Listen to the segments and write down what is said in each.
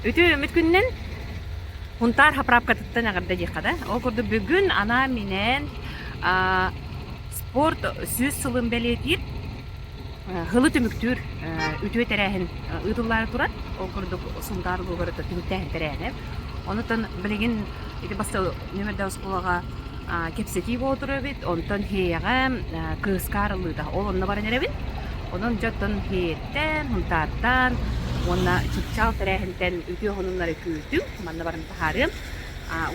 Үтүө үмүт күнүнэн Хунтаар хаправкатыттан эҕэрдэ диэххэ да. Ол курдук бүгүн анаан-минээн спорт сүүс сылын бэлиэтиир сылы түмүктүүр үтүө тэрээһин ыытыллаары турар. Ол курдук Сунтаар улууһугар түмүктээһин тэрээһинэ. Онутан билигин ити бастакы нүөмэрдээх оскуолаҕа кэпсэтии буола турар эбит. Онтон Хиэйэҕэ кыыска арыллыыта. Ол онно баран эрэбин. Онон дьэ оттон Хиэйэттэн, Сунтаартан уонна Чыпчаал тэрээһинтэн үтүө сонуннары күүтүҥ. Манна баран таһаарыам.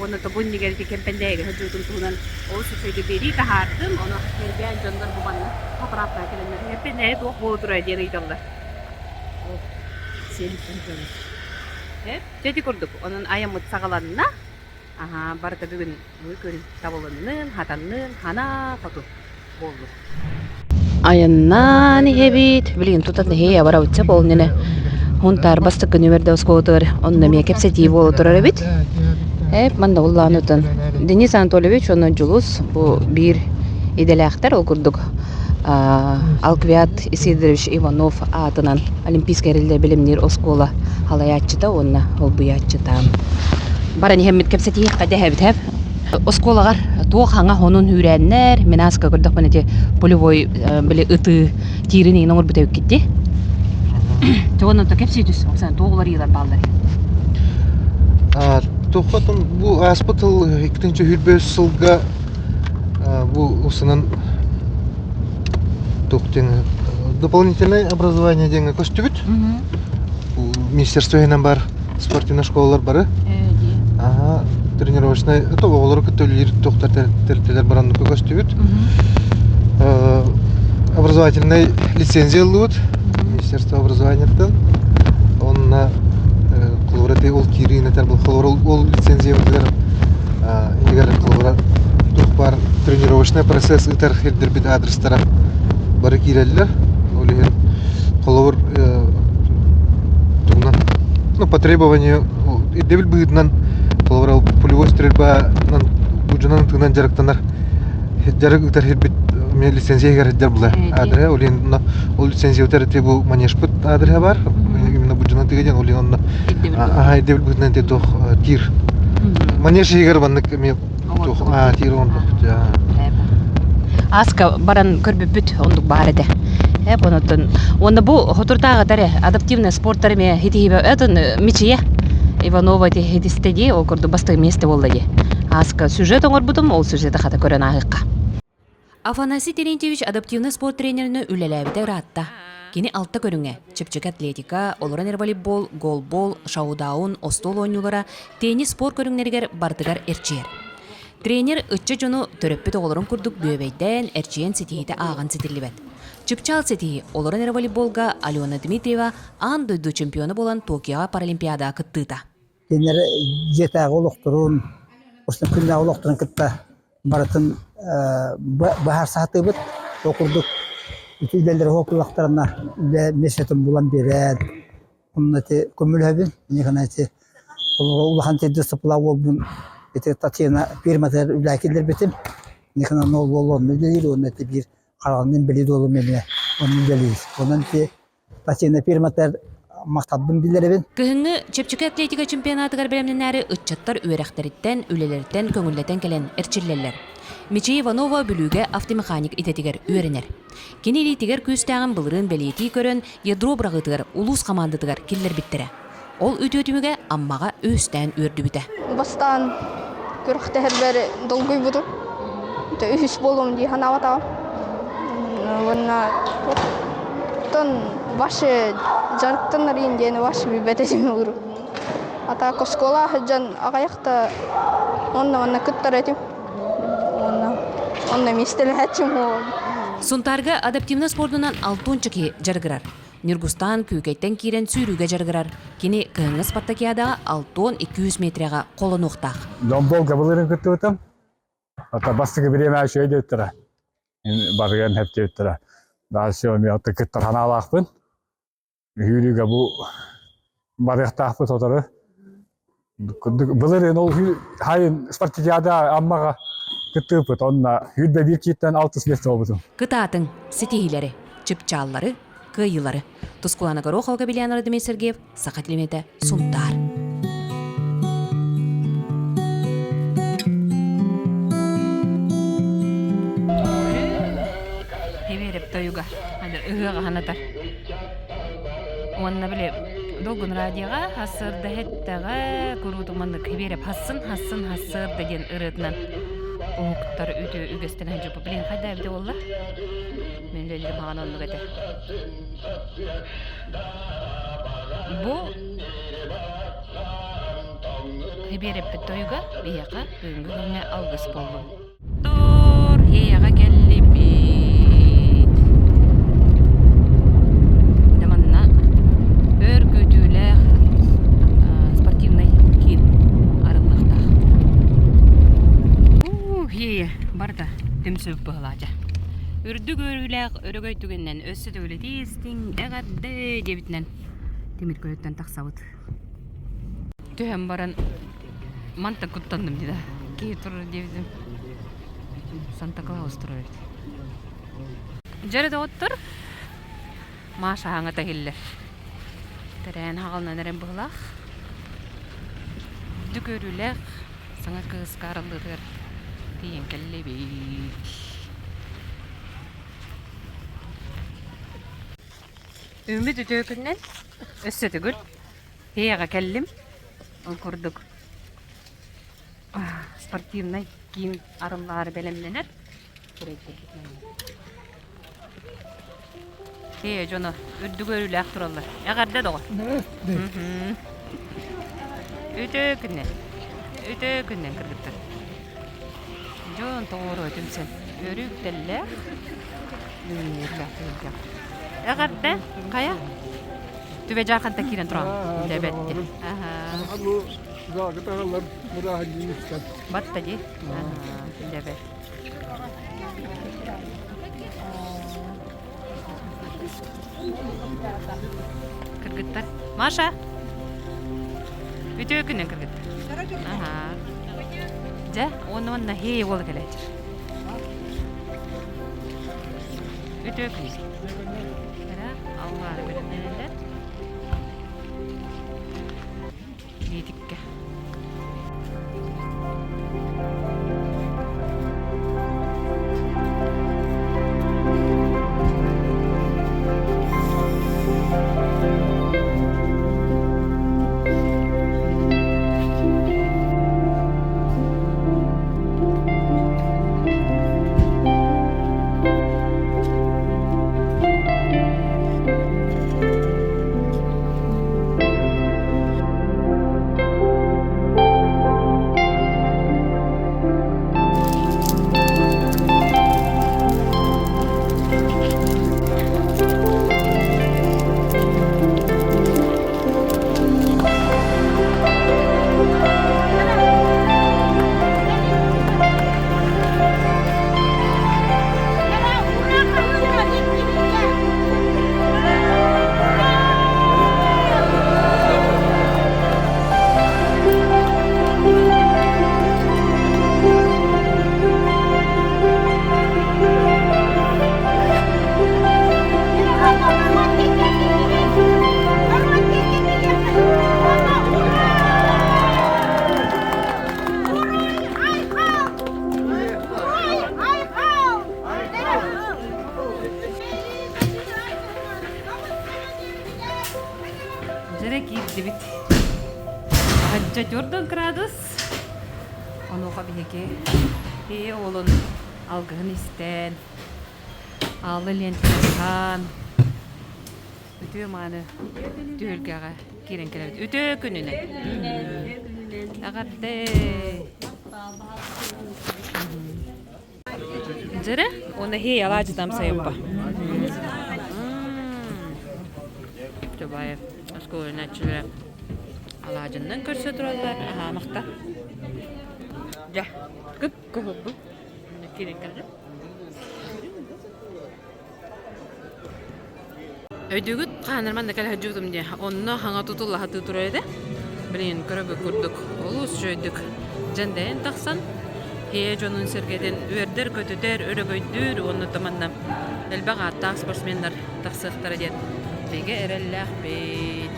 Уонна тобу иннигэр ити Кэмпэндээйигэ сылдьыбытым туһунан олус үчүгэйдик биэрии таһаардым. Ону сэргээн дьоннор бу манна хапыраапка кэлэннэр Кэмпэндээйи туох буола турар диэн ыйыталлар. Ол сиэлиттэн дьону. Дьэ ити курдук. Онон айаммыт саҕаланна. Аһаа, барыта бүгүн бу күн табылыннын, хатаннын, ханаа хоту буоллун. Айаннаан иһэбит. Билигин тутан иһээ барабытча ол иннинэ Хунтаар бастакы нүмердэ оскуолатыгар онно эмиэ кэпсэтии буола турар эбит. Эп манна улаан утан Денис Анатольевич уонна Дьулус бу биир идэлээхтэр ол курдук Алквиад Исидорович Иванов аатынан Олимпийскай эрэллэр бэлэмниир оскуола салайааччыта уонна солбуйааччыта. Баран иһэммит кэпсэтиһиэххэ дэһэбит һэп. Оскуолаҕар туох хаҥа хонун үүрээннэр, мин ааска көрдөхпүнэ ити полевой били ытыы тиирин иҥин оҥорбут эбиккит дии. Тугун онто кэпсии түс, Оксана, туох уларыйыылар бааллар? Туоххатын бу ааспыт сыл 2025 сылга бу усунан туох диэн дополнительное образование диэҥҥэ көстүбүт. Министерство иһинэн бар спортивнай школалар бары. Аха, тренировочнай это оҕолору кытта үлэлиир туохтар тэрилтэлэр баранныкка көстүбүт. Образовательнай лицензия ыллыбыт Министерство образованиеттан. Онно холобура ол киириин этэр холобура ол лицензиябытыгар иһигэр холобура туох баар тренировочный процесс ыытар ирдэрбит адрестара бары киирэллэр. Ол иһин холобур тугунан ну по требованию ирдэбил быһыытынан холобура пулевой стрельбанан будьунан тыынан дьарыктанар дьарык ыытар сирбит эмиэ лицензия иһигэр сылдьар буолар аадырыһа ол иһин ол лицензия ыытар ити бу манежпыт аадырыһа баар именно будьунан тыга диэн ол иһин онно аха ирдэбил быһыытынан ити туох тиир манеж иһигэр маннык эмиэ туох тиир оҥорбуппут Аска баран көрбүппүт оннук баар этэ. Эп онотон уонна бу хотуртааҕыта эрэ адаптивный спорттар эмиэ хитиһибэ этон Мичийэ Иванова хитистэ дии ол курдук бастакы миэстэ буолла дии. Аска сюжет оҥорбутум ол сюжеты хата көрөн ааһыахха. Афанасий Терентьевич адаптивный спорт тренеринэн үлэлээбитэ ыраатта. Кини алта көрүҥэ – чэпчэки атлетика, олорон эрэ волейбол, голбол, шаудаун, остуол оонньуулара, теннис спорт көрүҥнэригэр барытыгар эрчийэр. Тренер ыччат дьону төрөппүт оҕолорун курдук бүөбэйдээн, эрчийэн ситиһиитэ ааҕан ситиллибэт. Чыпчаал ситиһии олорон эрэ волейболга Алена Дмитриева аан дойду чемпиона буолан Токиоҕа Паралимпиадаҕа кыттыыта. Кинилэр дьиэтээҕи олохторун, күннээҕи олохторун кытта барытын быһаарса сатыыбыт. Ол курдук ити үлэлэри уһуктулахтарына үлэ миэстэтин булан биэрэн, онно ити көмөлөһөбүн. Инньэ ити улахан дисциплина уолбун ити Татьяна фирматыгар үлэҕэ киллэрбитим. Инньэ ол уол онно үлэлиир уонна ити биир хараҕынан инбэлиит уолум эмиэ онно үлэлиир. Онон ити Татьяна фирматыгар махталбын биллэрэбин. Кыһыҥҥы чэпчэки атлетика чемпионатыгар бэлэмнэнээри ыччаттар үөрэхтэриттэн, үлэлэриттэн көҥүллэтэн кэлэн эрчиллэллэр. Мичий Иванова Бүлүүгэ автомеханик идэтигэр үөрэнэр. Кини илиитигэр күүстээҕин былырыын бэлиэтии көрөн, ядро быраҕыытыгар улуус хамаандатыгар киллэрбиттэрэ. Ол үтүө түмүгэ Аммаҕа үһүстээн үөрдүбүтэ. Бастаан күрэхтэһэрбэр долгуйбутум. Үһүс буолуом дии санаабатаҕым. Уонна оттон ваше дьарыктанарыйын диэн ваше билбэт этим урут. А так оскуола сылдьан аҕыйахта онно-манна кыттар этим. Уонна онно миэстэлэһээччим Сунтаарга адаптивнай спордунан алтуонча киһи дьарыгырар. Ньургустаан Күүкэйтэн киирэн сүүрүүгэ дьарыгырар. Кини кыһыҥҥы спартакиадаҕа 6200 метрэҕэ холонуохтаах. Донболга былырыын кыттыбытым. Ата бастакы бириэмэ үчүгэй диэбиттэрэ. Барыган хэп диэбиттэрэ. Дальше эмиэ кыттар санаалаахпын. Үһүүрүүгэ бу барыахтаахпыт сотору. Былырыын ол хайын спартакиада Аммаҕа кыттыыппыт. Онно сүүрбэ биир кииттэн алтыс миэстэ буолбутум. Кытаатыҥ, ситиһиилэри, чыпчааллары, кыайыылары. Тускулана Горохова, Габелян Радомир Сергеев, Саха телевидениетэ, Сунтаар. кыаҕа санатар. Уонна били Долгун радиоҕа сарсыарда иһиттэҕэ куруутун маннык Биэрэп «Хассын, хассын, сарсыарда» диэн ырыатынан уһуктар үтүө үгэстэнэн дьоппу. Билигин хайда эбитэ буолла? Мин үлэлиирим хаҕана оннук этэ. Бу Биэрэппит тойуга биһиэхэ бүгүҥҥү күҥҥэ алгыс буоллун. Тур Иэйэҕэ кэллибит. Дьэ манна өр күүтүүлээх спортивнай киин арыллыахтаах. Уу, Иэйэ барыта түмсүбүт быһылаа дьэ. Үрдүк үөрүүлээх өрөгөй түгэнинэн өссө төгүл истиҥ эҕэрдэ диэбитинэн тимир көлөттөн тахсабыт. Түһэн баран мантан куттанным дии да. Киһи турар диэбитим. Санта Клаус турар эбит. Дьэрэ доҕоттор, Маша аһаҥата иһиллэр. Тэрээн хаҕалынан эрэн быһылаах. Үрдүк үөрүүлээх саҥа кыыска арыллыытыгар тиийэн кэллибит. Үүммүт үтүө күнүнэн өссө төгүл Пеяҕа кэллим. Ол курдук спортивнай киин арыллаары бэлэмнэнэр. Пея дьоно үрдүк өрүүлээх тураллар. Эҕэрдэ доҕор. Үтүө күннэн. Үтүө күннэн кыргыттар. Дьон тоҕуоруо түмсэн үөрүү үктэллээх үүнүүлээх түһүлгэ. Эҕэрдэ хайа Түбэ Дьаархантан киирэн тураҕын дэбэтти. Батта дии. Дэбэт. Кыргыттар. Маша! Үтүө күнүн кыргыттар. Аха. Дьэ, уонна уонна хей уола кэлээччи. Үтүө күнүн. Эрэ, аллаары бэлэмнэнэллэр. Биитиккэ. Дьэрэ киирдибит. Хачча төрдөн градус. Онуоха биһиги Ээ уолун алгыһын истэн, аалы лиэнтэн үтүө мааны түһүлгэҕэ киирэн кэлэбит. Үтүө күнүнэн! Эҕэрдэ! Дьэрэ, уонна хей алаадьытам сайыппа. Чобаев оскуоланаччылара алаадьыннан көрсө тураллар. Аһаамахта. Дьэ, кып-кыһылбыт. Киирэн кэллим. Өйдүүгүт, хаһан манна кэлэ сылдьыбытым дии. Онно хаҥа тутулла сатыы турар этэ. Билигин көрөбүт курдук олус үчүгэйдик дьэндэйэн тахсан, ийэ дьонун-сэргэтин үөрдэр-көтүтэр, өрөгөйдүүр уонна манна элбэх ааттаах спортсменнар тахсыахтара диэн бигэ эрэллээхпит.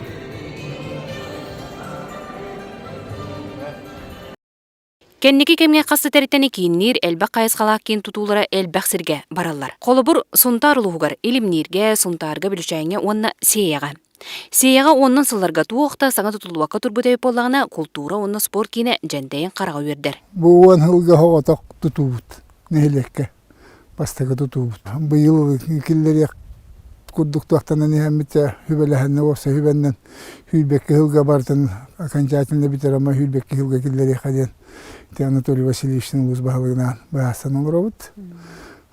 Кэнники кэмҥэ хас да тэрилтэни киинниир элбэх хайысхалаах киин тутуулара элбэх сиргэ бараллар. Холобур, Сунтаар улууһугар Илимнииргэ, Сунтаарга, Бүлүчээҥҥэ уонна Сиэйэҕэ. Сиэйэҕэ уонунан сылларга туох да саҥа тутуллубакка турбут эбит буоллаҕына, култуура уонна спорт киинэ дьэндэйэн хараҕа үөрдэр. Бу 10 сылга соҕотох тутуубут нэһилиэккэ бастакы тутуубут. Быйыл киллэриэх курдук туохтанан иһэммит сүбэлэһэннэ уопсай сүбэннэн сүүрбэкки сылга барытын окончательно бүтэр ама сүүрбэкки сылга киллэриэххэ диэн ити Анатолий Васильевичтыын улуус баһылыгынаан быһаарсан олоробут.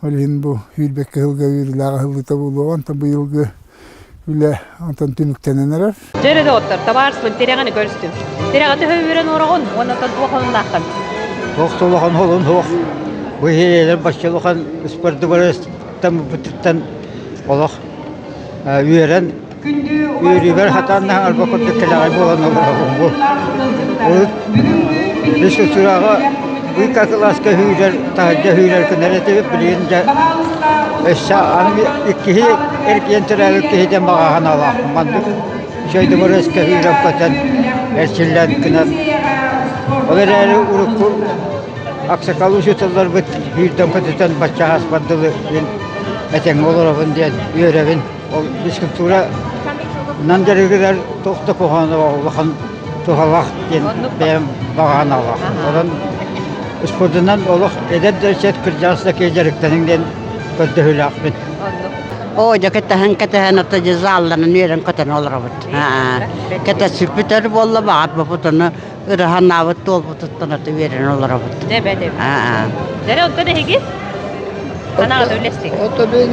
Ол иһин бу сүүрбэкки сылга үөрүүлээх аһыллыыта буолуоҕа, онтон быйылгы үлэ онтон түмүктэнэн эрэр. Дьэ доҕоттор, табаарыспын тирэҕини көрүстүм. Тирэҕи төһө үөрэн ороҕун уонна оттон туох холуннааххын? Туох да улахан холун суох. Бу иһиэлэр бачча улахан ыспардыбарыстан быттыттан олох үөрэн үөрүүбэр хатаан арба курдук кэлэҕэй буолан олоробун бу. Урут физкультураҕа быыкка кылааска сүүрэр, таһырдьа сүүрэр гынар этибит, билигин дьэ өссө аны иккиһи эргийэн төрөөбүт киһи диэн баҕа санаалаахпын. Маннык үчүгэй дыбарыаска сүүрэн көтөн, эрчиллэн гынан. Ол эрээри урукку аксакал учууталларбыт сүүрдэн көтүтэн бачча ааспар дылы мин этэҥҥэ олоробун диэн үөрэбин. Ол физкультура нан дьарыгырар туох да куһаҕана улахан туһалаах диэн бэйэм баҕа санаалаах. Онон спордунан олох эдэр да ыччат кырдьаҕас да киһи дьарыктаныҥ диэн көрдөһүүлээхпин. Оо, дьэ кэтэһэн кэтэһэн ата дьэ залланан үөрэн көтөн олоробут. Кэтэспиппит буолла баҕарбыппыт ону ыраһанаабыт туолбутуттан ата үөрэн олоробут. Дебе дебе. Дere онтон эһиги санааҕыт үллэстиҥ. Ото мин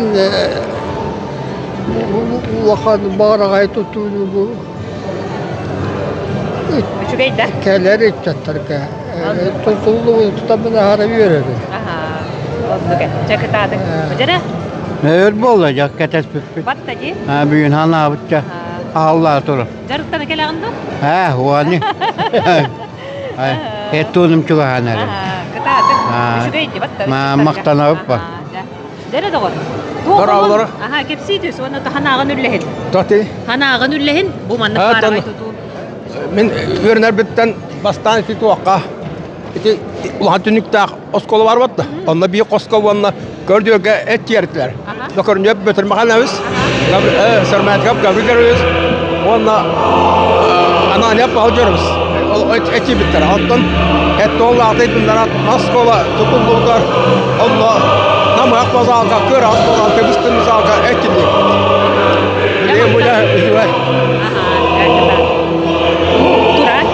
улахан баараҕай тутууну бу Үчүгэй да? Кэлэр ыччаттарга тутуллубут тутаммын аһара үөрэбин. Оннук чэ кытаатыҥ. Дьэрэ? Өр буолла дьэ кэтэспиппит. Батта дии? Бүгүн ханаабытча ааллаа турар. Дьарыктана кэлэҕин дуо? Ээ, уони. Эттуунум чугаһаан эрэ. Кытаатыҥ. Үчүгэй дии батта. Махтанабыт Дэрэ доҕор. Дороолоро. Аха, кэпсии түс уонна ханааҕын үллэһин. Тоти. Ханааҕын үллэһин бу маннык баараҕай тутуу. Мин үөрэнэрбиттэн бастаан ити туохха ити улахан түннүктээх оскуола бар батта. Онно биир хоско уонна көрдүөргэ эт тиэртилэр. Докорньөп Петр Михайлович, Сарматиков Гаврил Гаврилович уонна Ананьев Павлович этиибиттэр. Оттон эттуоллаатыйтыннара оскуола тутуллубутар онно намыһах базалга, кыараҕас базалга, быстын залга эккинник. Билигин бу үчүгэй. Тура.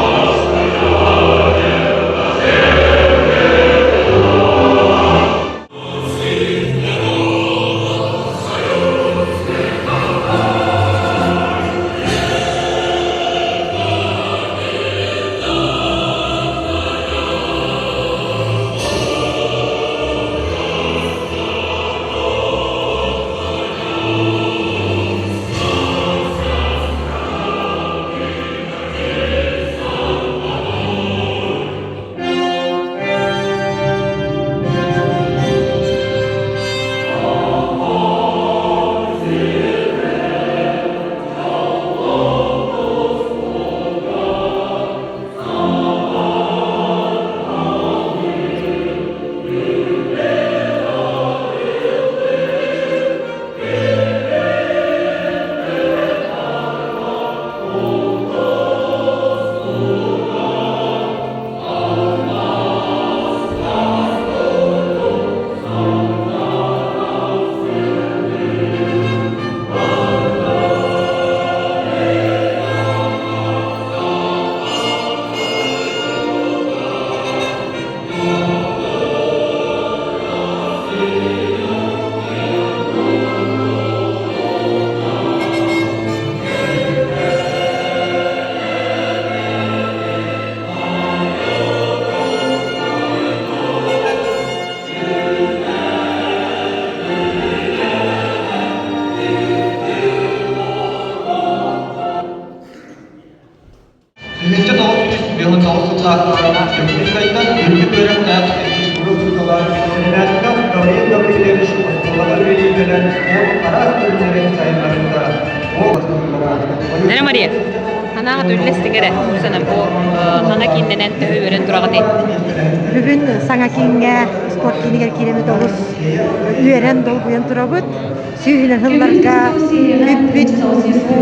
1909 сыллаахтарынан Дьокуускайтан үрдүк үөрэхтээх физкультура учуутала Сэмэнов Гаврил Гаврильевич оскуолаҕа үлэлии кэлэн спорт араас көрүҥнэрин сайыннарбыта. Дара Мария. Санааҕыт үллэстиҥ эрэ, Оксана, бу саҥа кииннэнэн төһө үөрэн тураҕытый? Бүгүн саҥа кииҥҥэ спорт киинигэр киирэммит олус үөрэн, долгуйан турабыт. Сүүһүнэн сылларга бүппүт бу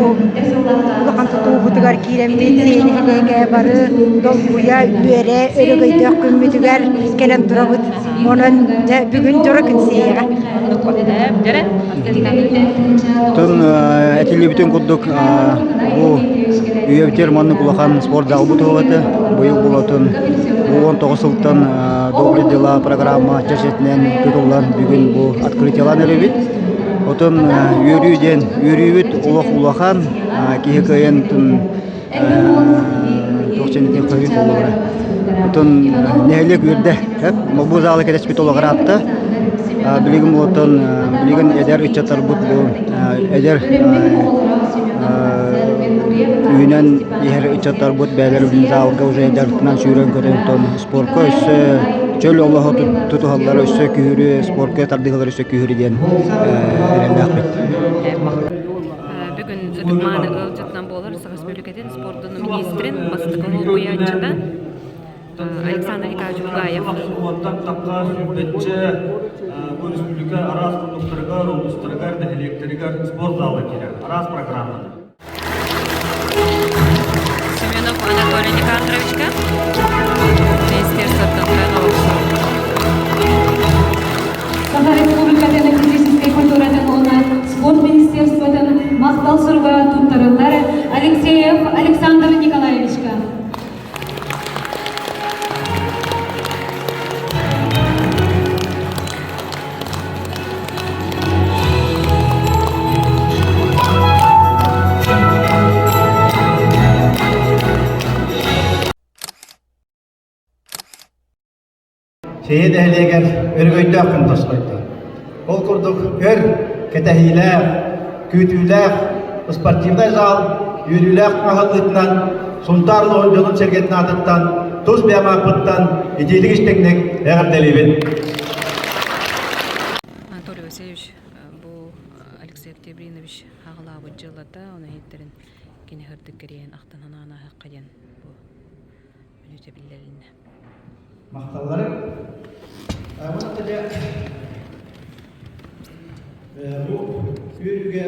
улахан тутуубутугар киирэммит нэһилиэгэ бары долгуйа, үөрэ, өрөгөйдөөх күммүтүгэр кэлэн турабыт. Онон дьэ бүгүн дьоро күн сиэҕэ. Тон этиллибитин курдук бу үйэбитигэр маннык улахан спорт залбыт туһугата быйыл болотун бу 19 сылтан добрые дела программа чэрчитинэн тутуллан бүгүн бу открытиелаан эрэбит. Отон үөрүү диэн үөрүүбүт олох улахан киһи кыайан туох дьэнитин хоһуй буолуора. Отон нэһилиэк үөрдэ. Бу залы кэтэспит олох ыраатта. Билигин отон билигин эдэр ыччаттарбыт бу эдэр үүнэн иһэр ыччаттарбыт бэйэлэрин залга уже дьарыктанан сүүрэн көтөн тон спорка өссө чөл олоһу тутуһаллара өссө күһүрү спорка тардыһаллара өссө күһүрү диэн эрэллээхпит. Бүгүн ытык-мааны ыалдьытынан буолар Саха Республикатын спордун министрин бастакы солбуйааччыта Александр Николаевич Бугаев. Уонтан тахха сүүрбэччэ бу республика араас муннуктарыгар, улуустарыгар, нэһилиэктэригэр спорт зала киирэр араас программаны. Семенов Анатолий Никандровичка Министерствоттан Саха Республикатын физическэй культуратын уонна спорт министерствотын махтал суруга туттарыллар Алексеев Александр Николаевичка. Сийэ нэһилиэгэр өрөгөйдөөх күн тосхойдо. Ол курдук өр, кэтэһиилээх, күүтүүлээх спортивнай зал үөрүүлээх аһыллыытынан Сунтаар улууһун дьонун-сэргэтин аатыттан тус бэйэм ааппыттан итиитик истиҥник эҕэрдэлиибин. Анатолий Васильевич бу Алексей Октябринович аҕалаабыт дьыалата, оны иһиттэрин кини сырдык кэриэһин ахтан санаан ааһыахха диэн бу мүнүүтэ биллэрилиннэ. Махталлары. Бу үөрүүгэ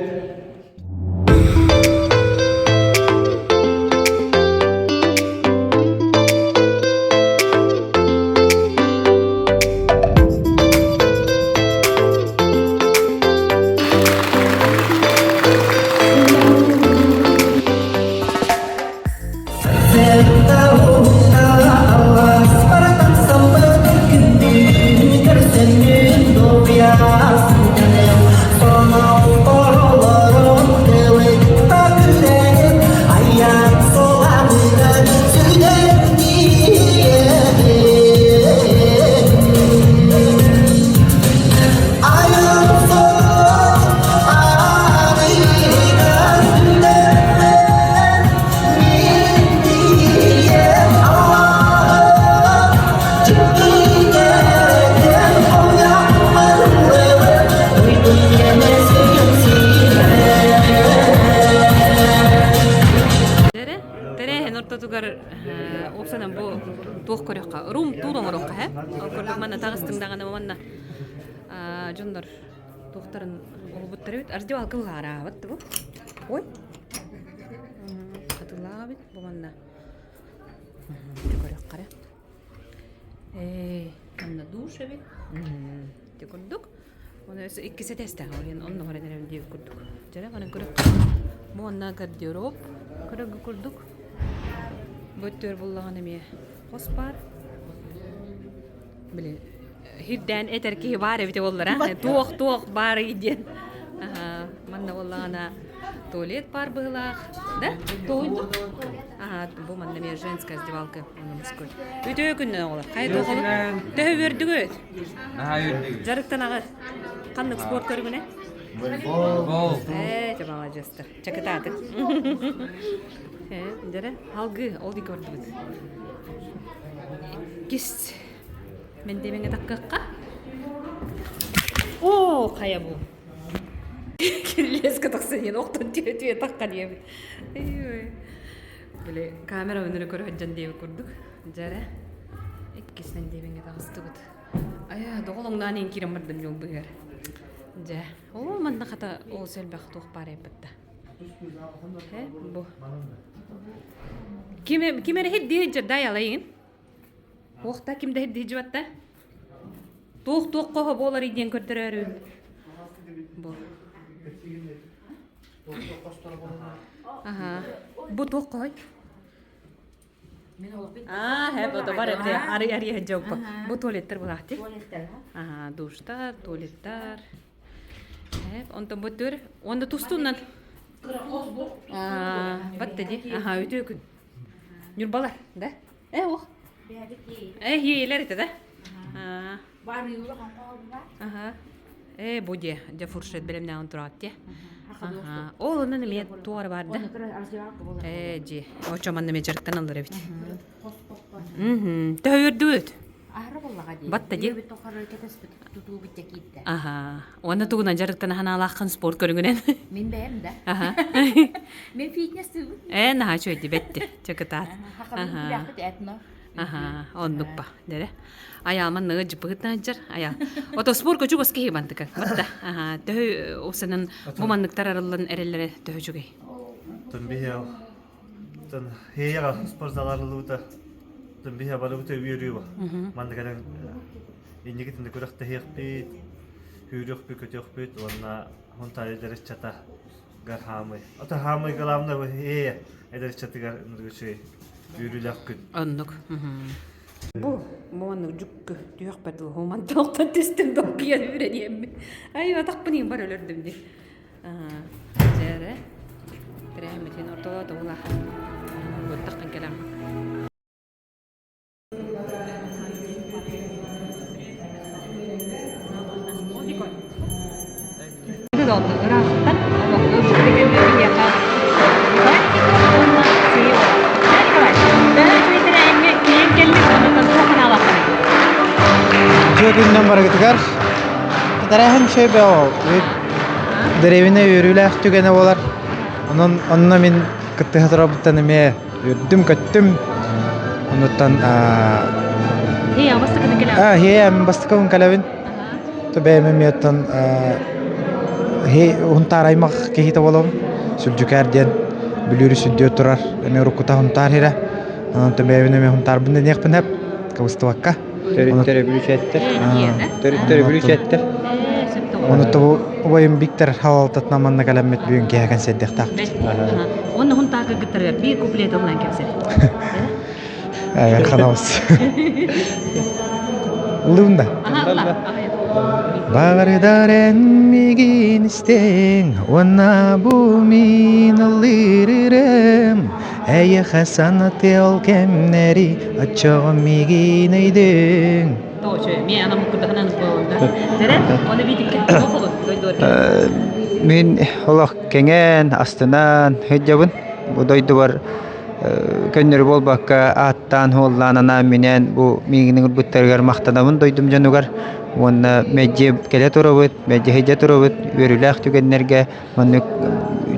Тэрээһин ортотугар уопсанан бу туох көрүөххэ рум тур оҥоруохха һэ ол курдук манна таҕыстыҥ даҕаны уонна дьоннор туохтарын уһубуттар эбит раздевалка быһаараабыт бу ой хатылаах эбит бу манна көрүөххэ эрэ манна душ эбит ити курдук Оны өссө иккис этээстээх ол онно баран эрэбин диэбит курдук. Дьэрэ баран көрөххө. Бу онна гардероб көрөргө курдук. Бу өттүгэр буллаҕына эмиэ хос баар. Били хирдээн этэр киһи баар эбитэ буоллар а туох-туох баарый диэн. Манна буоллаҕына туалет баар быһыылаах. Да? Тугуй? Аха, бу манна эмиэ женская раздевалка мужской. Үтүө күннэн оҕолор. Хайа туох Төһө үөрдүгүт? Дьарыктанаҕыт? Ханнык спорт көрүҥүнэ? Волейбол. Ээ, дьэ маладьыастар. Чакытаатык. Ээ, дьэрэ, алгыы, ол диэки бардыбыт. Иккис мэндиэмэҥҥэ таккыахха. Оо, хайа бу. Кирилиэскэ тахсан иһэн охтон түһэ-түһэ тахха диэбит. Ой. Били камера өнөрө көрө сылдьан диэбит курдук. Дьэ иккисинэн диэбиҥҥэ таҕыстыбыт. Айа, доҕолоҥноон иин киирэн бардым дьол быһыар. Дьэ, оо, манна хата ол сэлбэх туох баар эппитта. Э, бу. Ким ким эрэ хирдии дьардай алайын? Уохта ким да хирдии жыбатта? Туох туох хоһо буолар диэн көрдөрөөрүн. Бу. Аха. Бу туох хоһой? Аа, хэп, ото бар эбит. Ары ары дьоппа. Бу туалеттер булаахти. Аха, душтар, туалеттар. Хэп, онтон бу түр. Онда тустуннан. Аа, батта ди. Аха, үтүө күн. Ньурбалар, да? Э, ох. Э, иелер ите да? Аа. Аха. Э, бу дьэ, дьэ фуршет бэлэмнээн тураат дьэ. Аха. Ол онон эмиэ туора бар да. Э, дьи. Очо манна эмиэ дьарыктаналлар эбит. Мм. Төһө үрдүбүт? Батта ди. Аха. Уонна тугунан дьарыктана ханаалааххын спорт көрүҥүнэн. Мин бэйэм да. Аха. Мен фитнес тыыбын. Э, наһаа үчүгэй бэтти. Чакытаат. Аха. этно. Аха, оннук ба. Дэрэ. Аяалман ныгы жыппыгытнаджар. Аяал. Ото спорт көчүк оски хибантыка. Батта. Аха, төһө осанан бу манныктар арыллан эреллере төһө үчүгэй. Тон биһиэл тон хеяга спорт заларылыбыта тон биһиэ барыбыта үөрүү ба. Манна кэлэн инникитин күрэхтэһиэхпит, сүүрүөхпүт, көтүөхпүт уонна хунтаайы дэриччата гар хаамый. Ото хаамый главное ээ эдэрчатыгар үчүгэй үөрүүлээх күн. Оннук. Бу маннык дьукку түһүөхпэр дылы хууман тоохтон түстүм долгуйан үрэниэммин. Ай атахпын бар өлөрдүм ди. Дьэрэ. Тэрээһиммитин ортолоо тугула. Буттахтан кэлэм. Ыраахтан биһиэхэ уонна Николай, төһө үчүгэй тэрээһиҥҥэ киирэн кэллиҥ уонна туох санаалааххыный? Үтүө күнүнэн барыгытыгар. Тэрээһин үчүгэй бөҕө. Дэриэбинэ үөрүүлээх түгэнэ буолар. Онон онно мин кыттыһа турарбыттан эмиэ Үөрдүм-көттүм. Онуттан Хей, бастакыны кэлэҕин? Аа, хей, мин бастакыбын кэлэбин. То бэйэм эмиэттэн хей Хунтаар аймах киһитэ буолабын. Сүлдьүкээр диэн Бүлүүрү сүрдүө турар эмиэ уруккута Хунтаар сирэ. Онон то бэйэбин эмиэ Хунтаарбын дэниэхпин сөп, кыбыстыбакка. Төрүттэрэ бүлүүчэттэр. Төрүттэрэ бүлүүчэттэр. Ону тобу убайым Виктор халалтатынан манна кэлэммит бүгүн киэһэ кэнсиэрдиэхтаахпыт. Уонна хунтаарга кыттарыгар биир куплет ылынан кэпсэр. Эгер ханалыс. Ыллыбын да. Баҕардар эн мигин истиҥ уонна бу мин ыллыырым Эйиэхэ санатыы ол кэмнэри оччоҕо миигин өйдүҥ. Мин олох кэҥээн, астынан сылдьабын. Бу дойдубар көннөрү буолбакка ааттаан-суоллаан анаан-минээн бу миигин ыҥырбыттарыгар махтанабын дойдум дьонугар уонна мэлдьи кэлэ турабыт, мэлдьи сылдьа турабыт үөрүүлээх түгэннэргэ Маннык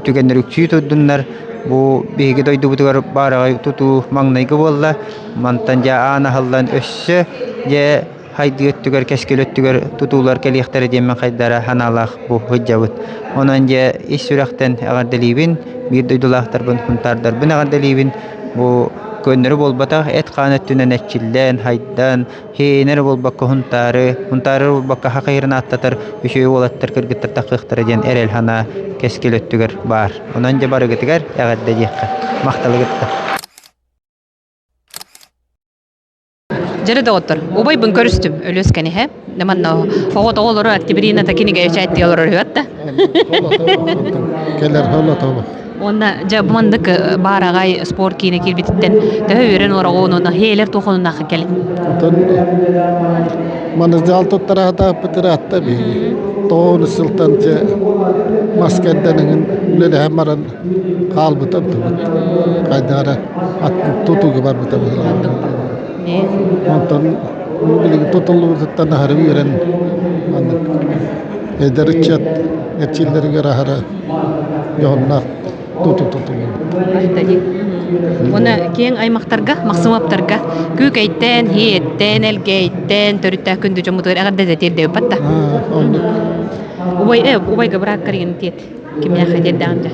түгэннэр үксүү турдуннар. Бу биһиги дойдубутугар баараҕай тутуу маҥнайгы буолла. Мантан дьэ аан аһыллан өссө дьэ хайдыы өттүгэр, кэскил өттүгэр тутуулар кэлиэхтэрэ диэммин хайдара санаалаах бу сылдьабыт. Онон дьэ ис сүрэхтэн эҕэрдэлиибин, биир дойдулаахтарбын, хунтаардарбын эҕэрдэлиибин. Бу көннөрү буолбатах, эт-хаан өттүнэн эрчиллэн, хайдан, Һиэйинэ эрэ буолбакка Һунтаары, Һунтаары эрэ буолбакка Хахайырын ааттатар үчүгэй уолаттар кыргыттар таххыахтара диэн эрэл санаа кэскил өттүгэр баар. Онон дьэ барыгытыгар эҕэрдэ диэххэ. Махталы кытта. Дьэрэ доҕоттор, убайбын көрүстүм Өлүөс кэниһэ. Манна оҕо оҕолору Октябрината кинигэ үчээттии олорор үһү да. Кэлэр холотоло. Уонна дьэ бу маннык баараҕай спорт киинэ киирбититтэн төһө үөрэн олороҕун уонна һиэлэр туохунуннаахха кэлин? Оттон маны зал туттара сатааппыт ыраатта биһиги. Тоҕус сылтан дьэ мас кэрдэн эҥин үлэлэһэн баран хаалбыта онтубут. Хайдах эрэ тутууга барбыта быһыылаах. Онтон билигин тутуллубутуттан аһары үөрэн маннык эдэр ыччат эрчиллэригэр аһара дьоһуннаах туту тутуллубут. Уонна киэҥ аймахтарга, Махсымаптарга күүкэйтэн, һиэттэн, элгээйттэн төрүттээх күндү дьоммутугар эҕэрдэ тиэрдэбит батта. Оннук. Убай, э, убайга бырааккар игин тиэт. Кимнээххэ тиэрдэҕин дьэ.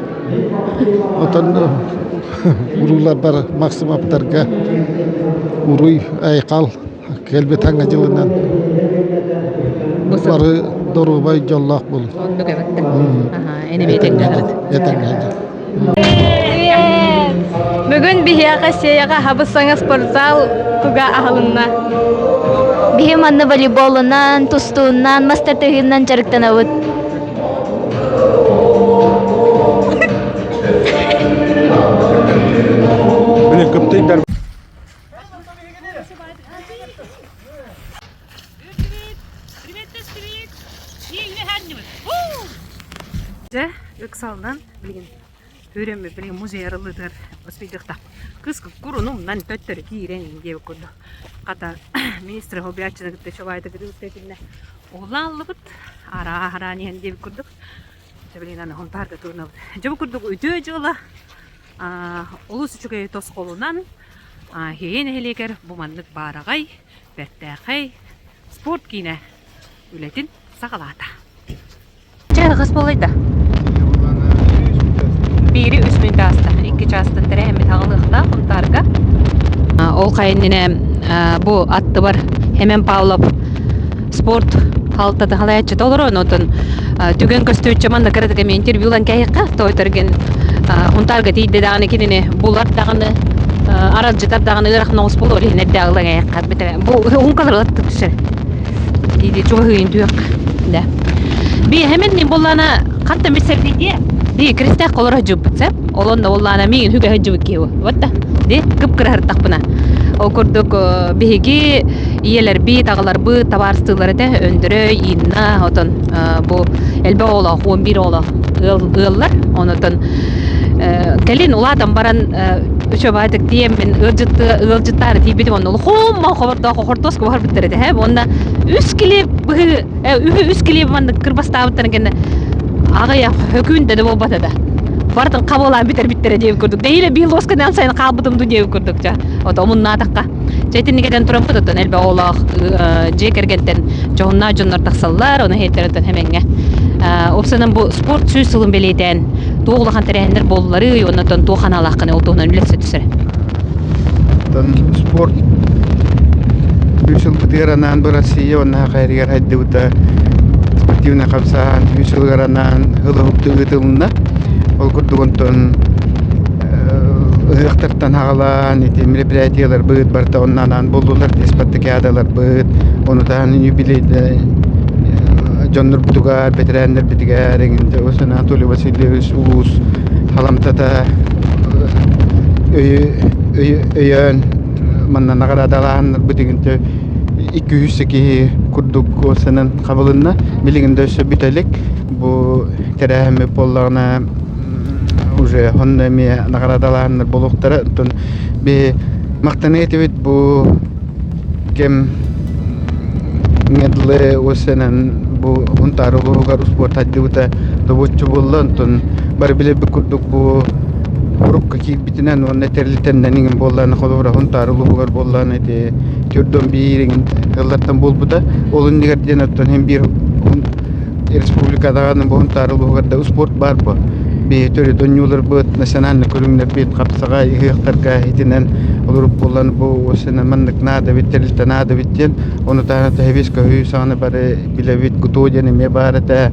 Отон урууларбар Махсымаптарга уруй айхал кэлбит хаҥа дьылынан бары доруобай дьоллоох буолун. Оннук эбит. Аха, эн эмиэ этэҥҥэ Этэҥҥэ Бүгүн биһиэхэ Сеяҕа хабыс-саҥа спортзал туга аһылынна. Биһи манна волейболунан, тустуунан, мас тардыһыынан дьарыктанабыт. Блин, кыптыйдар. Дьэ, ыксалынан билигин Үрэммит билигин музей арыллыытыгар успейдыахтаах. Кыыс курунумнан төттөрү киирэн диэбит курдук. Хата министр солбуйааччыны кытта чобаайда кытта итиннэ уһулааллыбыт. Араа-араан иһэн диэбит курдук. Дьэ билигин аны Хонтаарга турунабыт. Дьэ бу курдук үтүө дьыала олус үчүгэй тосхолунан Иһийэ нэһилиэгэр бу маннык баараҕай, бэртээхэй спорт киинэ үлэтин саҕалаата. Чэ, хас буолайда? Биири үс мүнүүтэ ааста. Икки чаастан тэрээһиммит аҕалыахтаах Хунтаарга. Ол хайыннинэ бу аттыбар Хемен Павлов спорт халтаты халаяччыта олорон, отон түгэн көстүүччэ манна кыратык эми интервьюлан кэһиэххэ, тойторген Хунтаарга тиийдэ даҕаны кинини булар даҕаны, аралдьытар даҕаны ыарахан оҕус буолуор иһин эрдэ аҕылаҥ эйэххэ бу уһун аттык түсэр Диди чугаһыйын түөх. Да. Би хемен мин боллана ханта миссер дии. Ди крестах колор хажыбыт сеп. Олон да боллана миин хүгэ хажыбыт киһи. Вот да. Ди кып кыраһыртахпына. Ол курдук биһиги ийэлэрбит, аҕаларбыт табаарыстыылар этэ Өндөрөй, Инна, отон бу элбэх оҕолоох, 11 оҕолоох ыаллар. Онотон кэлин улаатан баран үчүгэйдик тиийэммин ыалдьыттаары тиийбитим онно улахоммо хобордоох хортуоска буһарбыттар этэ һэ уонна үс килиэп быһыы үһү үс килиэп маннык кырбастаабыттарын кэннэ аҕыйах хөкүүн да буолбата да барытын хабылаан бүтэрбиттэрэ диэбит курдук нэһиилэ биир луосканан сайын хаалбытым дуу диэбит курдук ча ото омуннаатахха чэ итинникэтэн тураммыт оттон элбэх оҕолоох дьиэ кэргэнтэн дьоһуннаах дьоннор тахсаллар ону иһиттэртэн хэмэҥҥэ уопсанан бу спорт сүүс сылын бэлиэтээн туох улахан тэрээһиннэр буолларый уонна оттон туох аналааххыный ол туһунан үлэсэ түсэрэ Оттон спорт үс сылбытыгар анаан бу Россия уонна Саха сиригэр сайдыбыта спортивнай хамсааһын үс сылыгар анаан ылыһыктыы ыытылынна. Ол курдук онтон ыһыахтартан аҕалаан ити мероприятиеларбыт барыта онно анаан буоллулар спартакиадаларбыт ону таһынан юбилейдэй дьоннорбутугар бэтэрээннэрбитигэр эҥин Анатолий Васильевич улуус халамтата өйөөн манна наҕараадалааһыннарбыт игинтэ 200 киһи курдук санан хабылынна билигин да өссө бүтэ илик бу тэрээһиммит буоллаҕына уже онно эмиэ наҕараадалааһыннар буолуохтара оттон биһи махтаныа этибит бу кэм дылы уосанан бу Хунтаар улууһугар успуорт сайдыбыта добуоччу буолла онтон бары билэрбит курдук бу урукка киирбитинэн уонна тэрилтэннэн иҥин буоллаҕына холобура Хунтаар улууһугар буоллаҕына ити төрдөн биир иҥин ыаллартан буолбута ол иннигэр диэн оттон син биир республика даҕаны бу Хунтаар улууһугар да успуорт баар буо биһи төрүт оонньууларбыт национальнай көрүҥнэрбит хапсаҕай ыһыахтарга итинэн олоруп буолан бу уосанан маннык наада эбит тэрилтэ наада эбит диэн ону таһынан тэһэбиэс көһүү саҕана бары билэбит ГТО диэн эмиэ баар этэ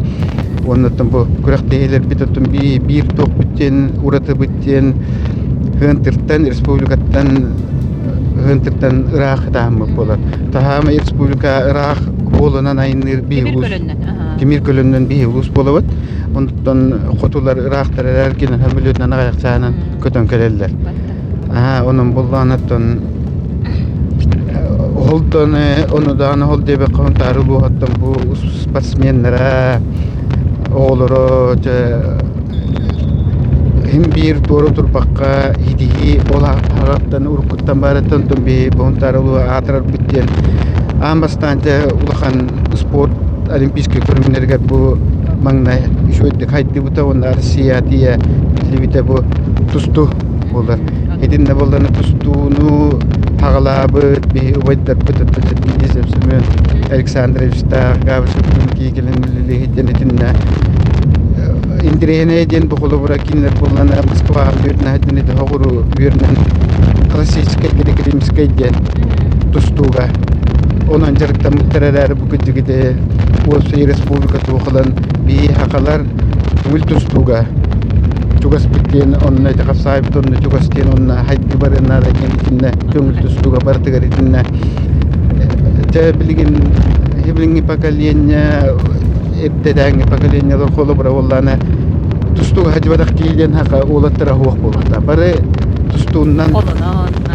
уонна оттон бу күрэхтэһиилэрбит оттон биир туохпут диэн уратыбыт диэн Хыантыртан республикаттан Хыантыртан ыраах таһыммыт буолар таһаама республика ыраах буолунан айанныыр биир улуус тимир көлөннөн биир улуус буолабыт онтон хотулар ыраахтар эрэргин сөмөлүөтүнэн аҕыйах чааһынан көтөн кэлэллэр онон буллаан оттон Холтон ону даҕаны ол диэбэккэ Хонтаары улууһуттан бу спортсменнара оҕолоро дьэ иһин биир туора турбакка иһитиһии ол аҕаттан уруккуттан баарыттан онтон биһи бу Хонтаары улууһа аатырарбыт диэн аан бастаан дьэ улахан спорт олимпийскай көрүҥнэригэр бу маҥнай үчүгэйдик хайдыбыта уонна Россия тиийэ биллибитэ бу тустуу. буолар. Итиннэ буоллана тустууну хаҕалаабыт биһи убайдарбыт Сергей Семен Александровичтаах Гаврил киикилин үлэлиһитин итиннэ интириэһинэй диэн бу холобура кинилэр буоллана Москваҕа үөрэнэһитин ити хоҕуру үөрэнэн классическай греко-римскэй диэн тустууга онон дьарыктаммыттар эрээри бу кырдьыгыты уопсай республика туохалан биһи хахалар көҥүл тустууга чугаспыт диэн онно ити хапсаайбыт онно чугас диэн онно хайдыы барыан наада диэн итиннэ көҥүл тустууга барытыгар итиннэ дьэ билигин билиҥҥи поколение эрдэтээҥҥи поколениелар холобура буоллаана тустууга хадьыбатах киһи диэн хака уолаттара суох буолуохтаах бары тустууннан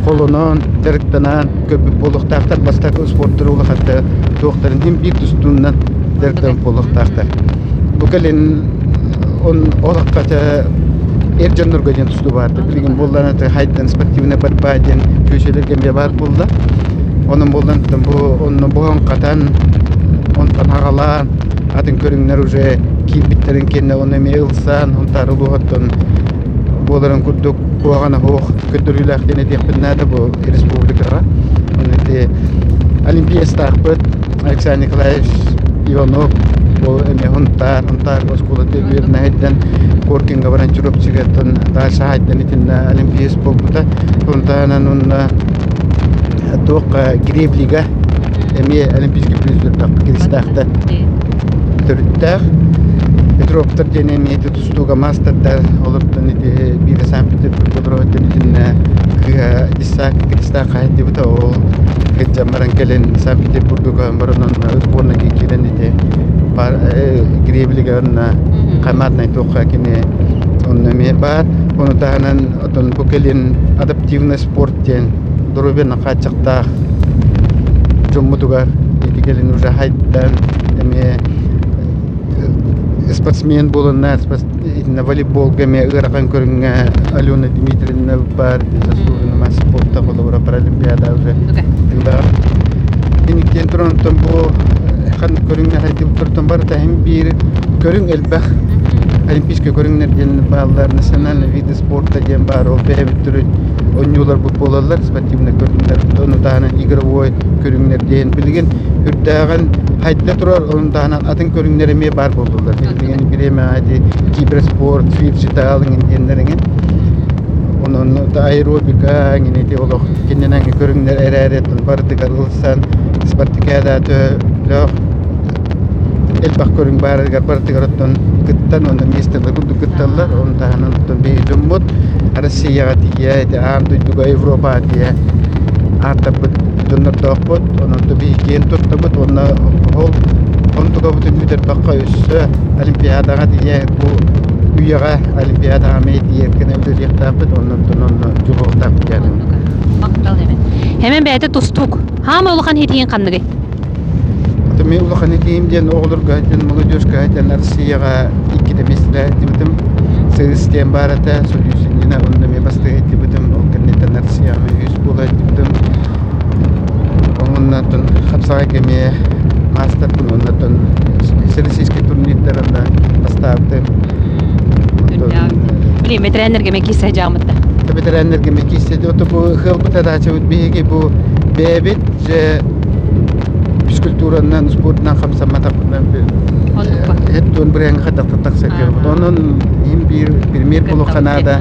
холонон дьарыктанан көрбүт буолуохтаахтар бастакы спорттары улахатта туохтарын иһин биир тустууннан дьарыктанан буолуохтаахтар бу кэлин он олоххо эр дьоннорго диэн тустуу баарда билигин буоллаана хайдан спортивная борьба диэн күөсэлэргэ эмиэ баар буолла онон буоллан бу онно буһан хатан онтон аҕалаан атын көрүҥнэр уже киирбиттэрин кэннэ онно эмиэ ылсан Сунтаар улууһуттан буоларын курдук куһаҕана суох көрдөрүүлээх диэн этиэхпин наада бу республикаҕа. Онно ити олимпиецтаахпыт Александр Николаевич Иванов ол эмиэ Сунтаар, Сунтаар оскуолата үөрэнэһиттэн Коркинга баран Чурапчыгаттан дальше хайдан итиннэ олимпиец буолбута. Сунтаанан уонна туохха греблига эмиэ олимпийский призердаах киристээхтэ төрүттээх. Петровтар диэн эмиэ ити тустууга маастардар олортон ити биирэ Санкт-Петербург олороһуттан итиннэ кыыһа Исаак Кристаах хаһыттыбыта ол кырдьан баран кэлин Санкт-Петербурга көһөн баран онно сборная киирэн ити греблига онно команднай туохха кини онно эмиэ баар. Ону таһынан отон бу кэлин адаптивный спорт диэн доруобуйаны хааччахтаах дьоммутугар ити кэлин уже хайдан эмиэ спортсмен буоланнар итиннэ волейболга эмиэ ыарахан көрүҥҥэ Алена Дмитриевна баар заслуженный мастер спорта холобура паралимпиада уже тыылаах Инниктэн туран оттон бу ханнык көрүҥнэр хайдыбыттартан барыта иһин биир көрүҥ элбэх олимпийскай көрүҥнэр диэн бааллар национальные виды спорта диэн баар ол бэйэбит төрүт оонньууларбыт буолаллар спортивный көрүҥнэр ону таһынан игровой көрүҥнэр диэн билигин үрдээҕин хайда турар ону таһынан атын көрүҥнэр эмиэ баар буоллулар билигин бириэмэҕэ ити киберспорт фиджитал иҥин диэннэр иҥин онон аэробика иҥин ити олох кининэн көрүҥнэр эрээри барытыгар ылсан спартакиада төһөлөөх элбэх көрүҥ баарыгар барытыгар оттон кыттан уонна миэстэлэр курдук кытталлар ону таһынан оттон биһиги дьоммут Россияҕа тиийэ ити аан дойдуга Европаҕа тиийэ ааттаппыт дьоннордоохпут онон биһиги киэн туттабыт уонна ол онтукабытын бүтэрбэххэ өссө Олимпиадаҕа тиийэ бу үйэҕэ Олимпиадаҕа эмиэ тиийэр гына үлэлиэхтээхпит оннуттан онно дьулуһуохтаахпыт диэн Махтал Хэмэн. Хэмэн бэйэтэ тустуук. Хаама улахан хитиин ханныгый? Мин улахан этиим диэн оҕолорго диэн молодежка диэн Россияҕа иккитэ миэстэлээх этибитим. Сырыс диэн баар этэ, Союз иннинэ онно эмиэ бастыҥ этибитим. Ол кэнниттэн Россияҕа үһүс буола этибитим. Оннуттан хапсаҕайга эмиэ маастарбын оннуттан всероссийскай турнирдарына бастаабытым. Блин, бэтэрээннэргэ мен киирсэ дьаамытта. Бэтэрээннэргэ мен киирсэ ото бу хыалбыт адаачыбыт биһиги бу бэйэбит же физкультуранан, спортунан хамсамматахпытынан эт туон бырыһыҥ хайдахта тахсар киһи Онон иһин биир премьер буолуохха наада.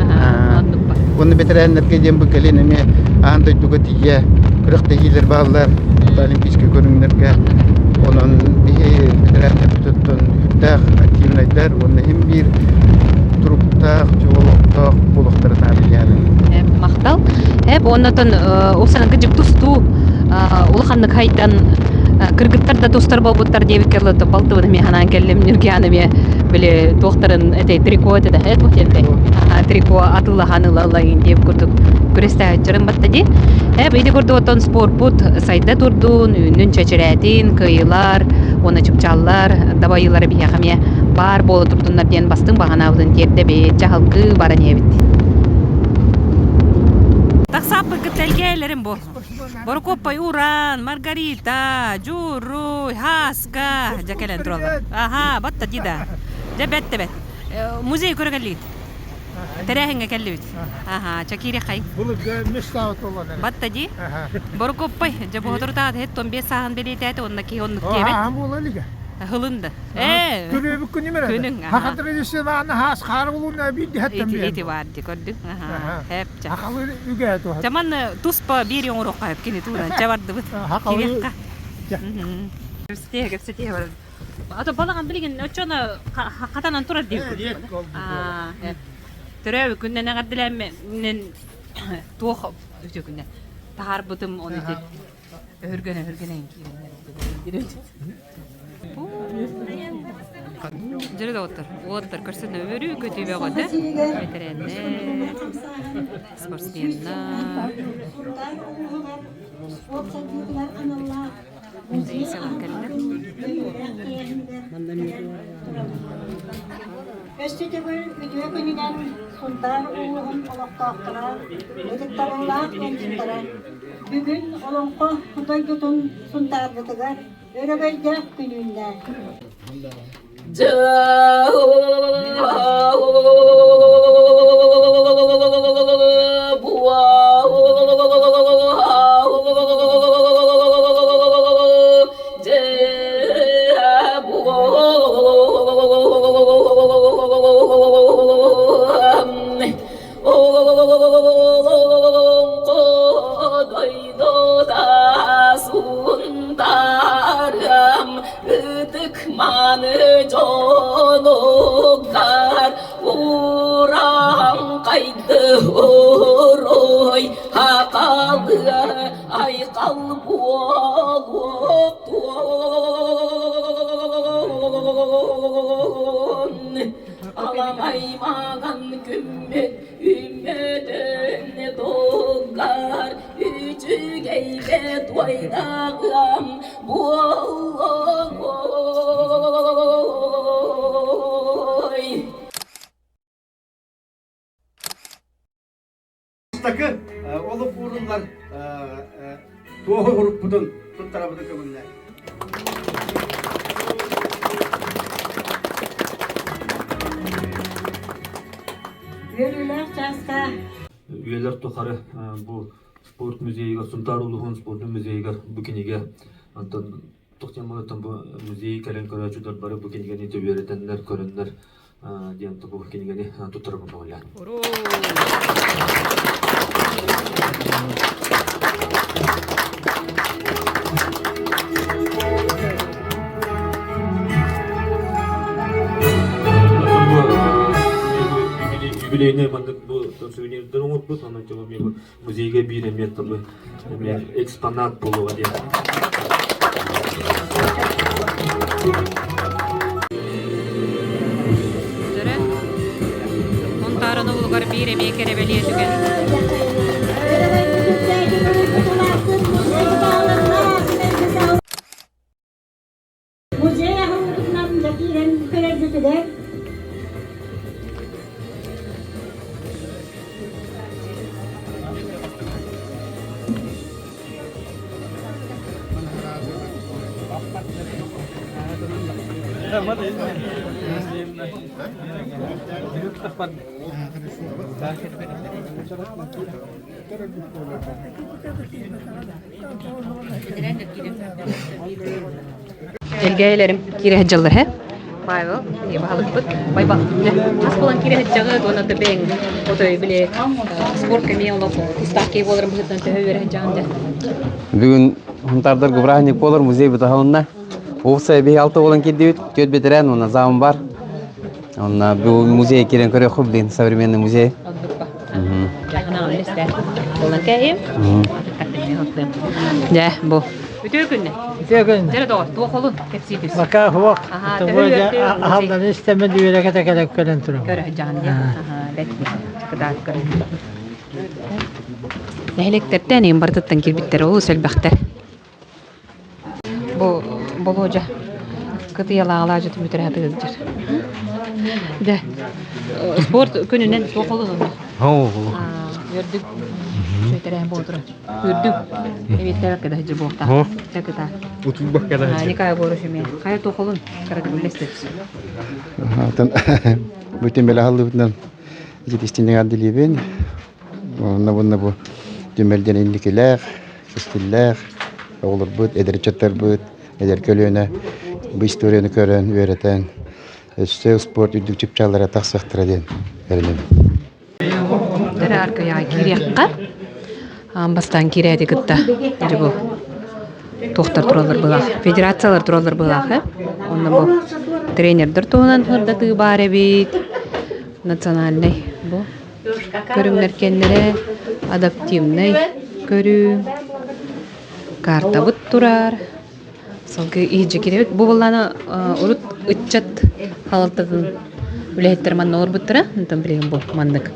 Уонна бэтэрээннэргэ диэн бу кэлин эмиэ аан дойдуга тиийэ күрэхтэһиилэр бааллар олимпийскай көрүҥнэргэ. Онон биһи бэтэрээннэрбит оттон сүрдээх активнайдар уонна иһин биир туруктаах, чуолоохтоох буолуохтарын наада диэн. Махтал. Эп оннотон усаныкы дьик тустуу улаханнык хайдан кыргыттар да тустар буолбуттар диэбиккэ дылы балтыбын эмиэ ханаан кэллим Ньургиан эмиэ били туохтарын этэй трико этэ да эт диэнтэй трико атыллахан ыла ыла диэбит курдук күрэстээччэрин батта дии эп ити курдук оттон спорпут сайда турдун үүннүн чэчирээтин кыайыылар уонна чыпчааллар дабайыылара биһиэхэ эмиэ баар буола турдуннар диэн бастыҥ баҕанаабытын тиэрдэбит чаһылгыы баран иһэбит Тахсааппыккыт тэлгээлэрим бу. Борокуоппай Уран, Маргарита, Дьууруй, Һааска дьэ кэлэн тураллар. Аһаа, батта дии да. Дьэ бэт да бэт. Музей көрө кэллигит. Тэрээһиҥҥэ кэллибит. Аха, чэ киириэххэй. Былыргы местаҕа туолан эрэ. Батта дии. Борукуоппай, дьэ боһоторутаҕыт иһит 15 сааһын бэлиэтээтэ уонна киһи оннук диэбэт. Ааһан буола илигэ. Хылын да. Ээ. Төрүөбүт күнүм эрэ. Күнүҥ. Хаха традиционно хаас хаара булуна биир дэһэттэн Ити ити бар ди көрдүҥ. Аха. Хэп чэ. Хахалы үгэ туһа. Чаман туспа биир оҥоруохха хэп кини туунан чэ бардыбыт. Хахалы. Кириэххэ. Кэпсэтиэ кэпсэтиэ баран. Ато балаҕан билигин оччоно хатанан турар диир. Аа. Төрөөбүт күннэн эҕэрдэлээммин туох үтүө күннэ таһаарбытым ону ити өһүргэнэ өһүргэнэн киирэн Дьөрү доҕоттор, уолаттар көрсөн өрүү көтүү бөҕөтө бэтэрээннэр, спортсменнар. Таисалар кэллэ. Өссө төгүл үтүө күнүнэн Сунтаар улууһун олохтоохторо, ытыктабыллаах ыалдьыттара! Бүгүн Олоҥхо дойдутун Сунтаарбытыгар өрөгөйдөөх күн үүннэ. Ытык-мааны дьонугар урааҥхайды уруй хахалыа айхал буолуохтун. Аламай маҥан күммүт үммөтүн тугар үчүгэйгэ туойдаҕым буоллун ой. Бастакы олук ууруллар туоһу урукпутун туттарабытын көҥүллээн. Үөрүүлээх чааска Үйэлэр тухары бу спорт музейыгар, Сунтаар улууһун спордун музейыгар бу кинигэ онтон тохтон бу музей кэлэн көрөөччүлэр бары бу кинигэни үөрэтэннэр, көрөннөр диэн бу кинигэни туттарабын көҥүллээн. Юбилейный маннык бу сувенирдер оҥорбут, онон бу музейга биир эмиэ эмиэ экспонат буолуоҕа диэн. Дөрө Мунтаараны улугар биир эмиэ кэрэбэлиэ түгэн. Музей аһыллыбытынан да киирэн көрөргүтүгэр Элгээйилэрим киирэ сылдьаллар һэ. Павел, баһылыкпыт. Байбал, хас буолан киирэ сылдьаҕыт уонна да бэйэҥ отой били спорт кэмиэ олох тустаах киһи буоларын быһыытынан төһө үөрэ сылдьаҕын дьэ. Бүгүн Хунтаардарга бырааһынньык буолар музей бытаһылынна. Уопсай биһи алта буолан киирдибит. Түөрт бэтэрээн уонна заам бар. Онно бу музей киирэн көрүөххэ блин, современный музей. Дьэ, бу. Үтүө күннэ. Үтүө күн. Дьэ доҕор, туох олун кэпсии түс. Бака хуок. Аһалдан истэммин үөрэкэ тэкэлэп кэлэн турам. Көрө дьаан дьэ. Бэт кытаат көрө. Нэһилиэктэртэн иин барытыттан киирбиттэр олус элбэхтэр. Бу Болуодьа кытыйалааҕалаа дьэ түмүтэрэ сатыыр Дьэ, спорт күнүнэн туох олунуна? Үөрдүк. Үчүгэй буолтура. Үрдүк. Эбиэттээбэккэ да сылдьар буолуохтаах. Чэ кытаа. Утуйбакка да сылдьар. Николай Егорович эмиэ. Хайа туох олун? Кыратык үллэстэ түс. Бүтүн бэлэ аһыллыбытынан. Ититистинник ардилиибин. Онно бунна бу түмэл диэн инникилээх, кэскиллээх оҕолорбут, эдэр ыччаттарбыт, эдэр көлүөнэ бу историяны көрөн, үөрэтэн, өссө спорт үрдүк чыпчааллара тахсыахтара диэн эрэнэбин. Эрэ аркыйаҕа киириэххэ. Аан бастаан киирээти кытта дьэ бу туохтар тураллар быһыылаах, федерациялар тураллар быһыылаах ээ. Онно бу тренердэр туһунан сырдатыы баар эбит. Национальнай бу көрүҥнэр кэннэрэ адаптивнай көрүү картабыт турар. Салгыы иһирдьэ киирэбит. Бу буоллаҕына урут ыччат халалтатын үлэһиттэрэ манна олорбуттара. Онтон билигин бу маннык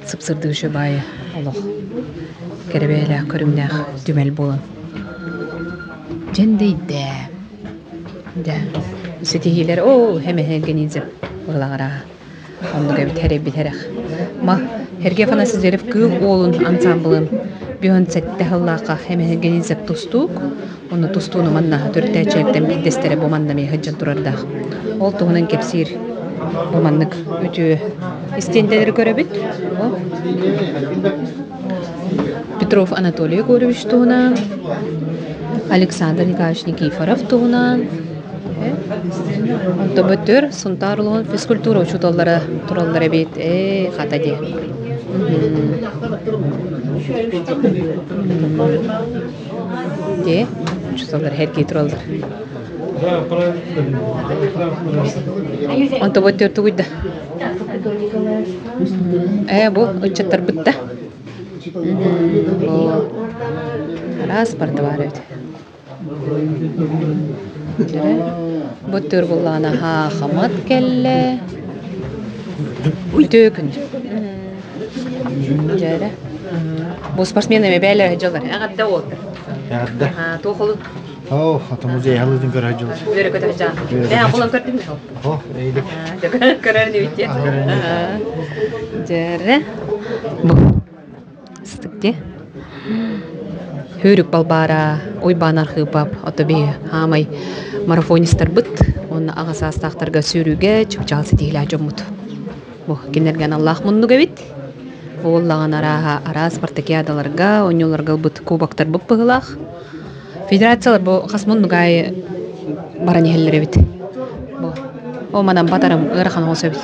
сып-сырдык үчүгэй баайы олох кэрэ бэйэлээх көрүҥнээх түмэл буолан дьэндэйдэ. Дьэ, ситиһиилэр оо эмэһэ быһылаҕара Оннук эбит эрэйбит эрэх. Ма Сергей Афанасьев Кыыл Уолун ансаамбылын бүһүн сэттэ сыллаахха эмэһэргэниизэп тустуук, онно тустууну манна төрүттээччилэртэн биирдэстэрэ бу манна эмиэ сылдьан турардаах. Ол туһунан кэпсиир бу маннык үтүө истиэндэлэри көрөбүт. Петров Анатолий Егорович туһунан, Александр Николаевич Никифоров туһунан, Онтон бөттөр Сунтаар улууһун физкультура учууталлара тураллар эбит. Ээ, хата дии. Дии, учууталлар эргий тураллар. Онтон бөттөр тугуй да? Ээ, бу ыччаттарбыт да. Бу араас барыта баар эбит. Бу төр буоллаҕына хаахамат кэллэ. Үтүө күн. Дьээрэ. Бу спортсмен эми бээлэр дьоллар. Эҕэрдэ уолтар. Эҕэрдэ. Туох олун? Оо, ото музей халыытын көрө дьыл. Үөрэ көтөр жаан. Бээ булан көрдүм да. О, эйдик. Көрөр нибитте. Дьээрэ. Бу Сытык дии. Хөрүк Балбаара, Уйбаан Архыыпап, ото биһи хаамай марафонистарбыт уонна аҕа саастаахтарга сүүрүүгэ чыпчаал ситиһиилээх дьоммут. Бу кинилэргэ аналлаах муннук эбит. Буоллаҕына арааһа араас спартакиадаларга, оонньууларга ылбыт кубоктарбыт быһыылаах. Федерациялар бу хас муннук аайы баран иһэллэр эбит. Бу о манан батарым ыарахан оҕус эбит.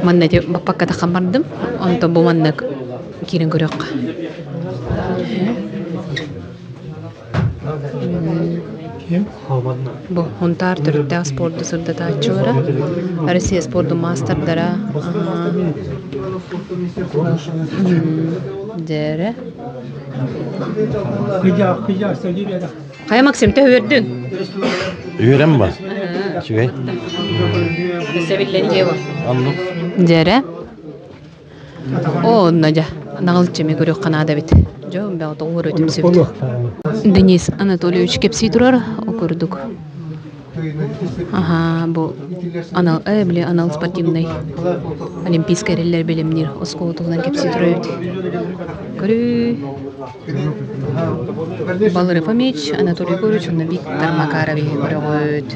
Манна ити баппакка таххан бардым. Онтон бу маннык киирэн көрүөххэ. Бу Хунтаар төрүттээх спорду сырдатааччылара, Россия спордун маастардара. Дьэрэ. Хайа Максим, төһө үөрдүҥ? Үөрэн ба. Үчүгэй. Сэбиллэн дьиэ Оннук. Дьэрэ. О, онно дьэ, наҕылчы көрүөххэ наада эбит. Дьэ, бэҕэ тоҕуор өтүмсүбүт. Денис Анатольевич кэпсии турар, о курдук. Аһаа, бу анал, э, били анал спортивнай олимпийскай эрэллэр бэлэмниир оскуола туһунан кэпсии турар эбит. Көрүүй. Балыры Фомич, Анатолий Егорович уонна Виктор Макарович көрөҕүт.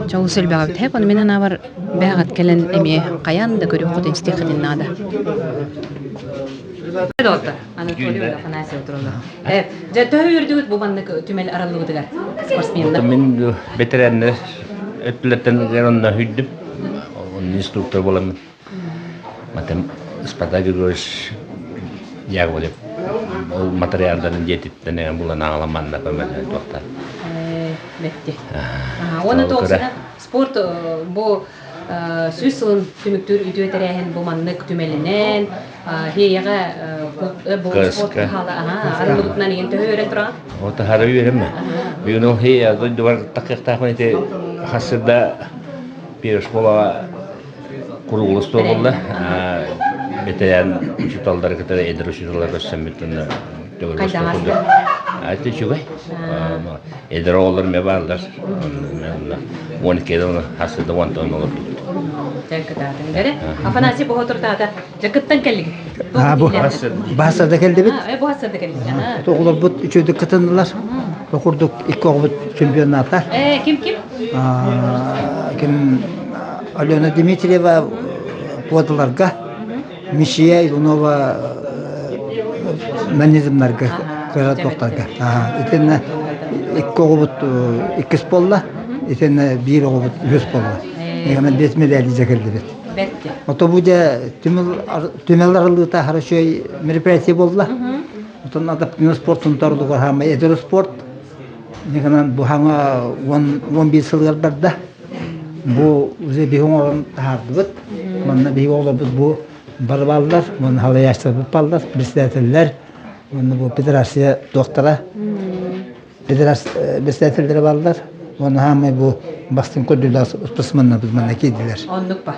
Чолус элбэҕи эбит. Ону мин санаабар бэҕэт кэлэн эмиэ хайаан да көрүөххүтүн истиэххитин наада. Доҕоттор, Анатолий Афанасьев тураллар. Дьэ, төһө үөрдүгүт бу маннык түмэл арыллыбытыгар спортсменнар? Мин бэтэрээннэр өттүлэртэн онно хүйдүм. Онно инструктор буоламмын. Матем Спартак Григорьевич Яковлев ол материалдарын дьиэтиттэн булан аҕалан манна көмөлөһөн туохтар. Бэтти. Уонна тоҕусuna спорт бу сүүс сылын түмүктүүр үтүө тэрээһин бу маннык түмэлинэн Хиэйэҕэ бу спорт хаала арыллыбытынан иһин төһө үөрэн тураҕын? О таһара үөрэммэ. Бүгүн ол хиэйэ дойдубар тахыахтаахпын ити хассырда первая школаҕа куругулус буолла. Бэтэрээн учууталлары кытары эдэр учууталлар көрсөммүт онно төгүл Аты үчүгэй. Эдэр оҕолор эмэ бааллар. 12 оны хасыда онтон олордубут. Дьэ кытаатын бэрэ. Афанасий Боһотуртаата дьэ кыттан кэллигит. Бу баһсарда кэлдибит. Бу баһсарда кэллигит. Оҕолорбут үчүгэйдик кытыннылар. Бу курдук икки оҕобут чемпионата. Э, ким ким? Ким Алена Дмитриева. Куоталарга Мишия Иванова манизмнарга кыра туохтарга. Итиннэ икки оҕобут иккис буолла, итиннэ биир оҕобут үһүс буолла. Егана бес медаль кэллибит. Ото бу дьэ түмэл арыллыыта хорошо мероприятие буолла. Отон адаптивный спорт сунтар хаамай эдэр спорт. Егана бу хаҥа 11 сылыгар барда. Бу уже биһи оҥорон таһаардыбыт. Манна биһиги оҕолорбут бу бары бааллар, уонна халайааччыларбыт бааллар, председателлэр, уонна бу федерация доктора, председателлэрэ бааллар. Уонна хаамай бу бастыҥ көрдүүлээх спортсменнарбыт манна киирдилэр. Оннук ба.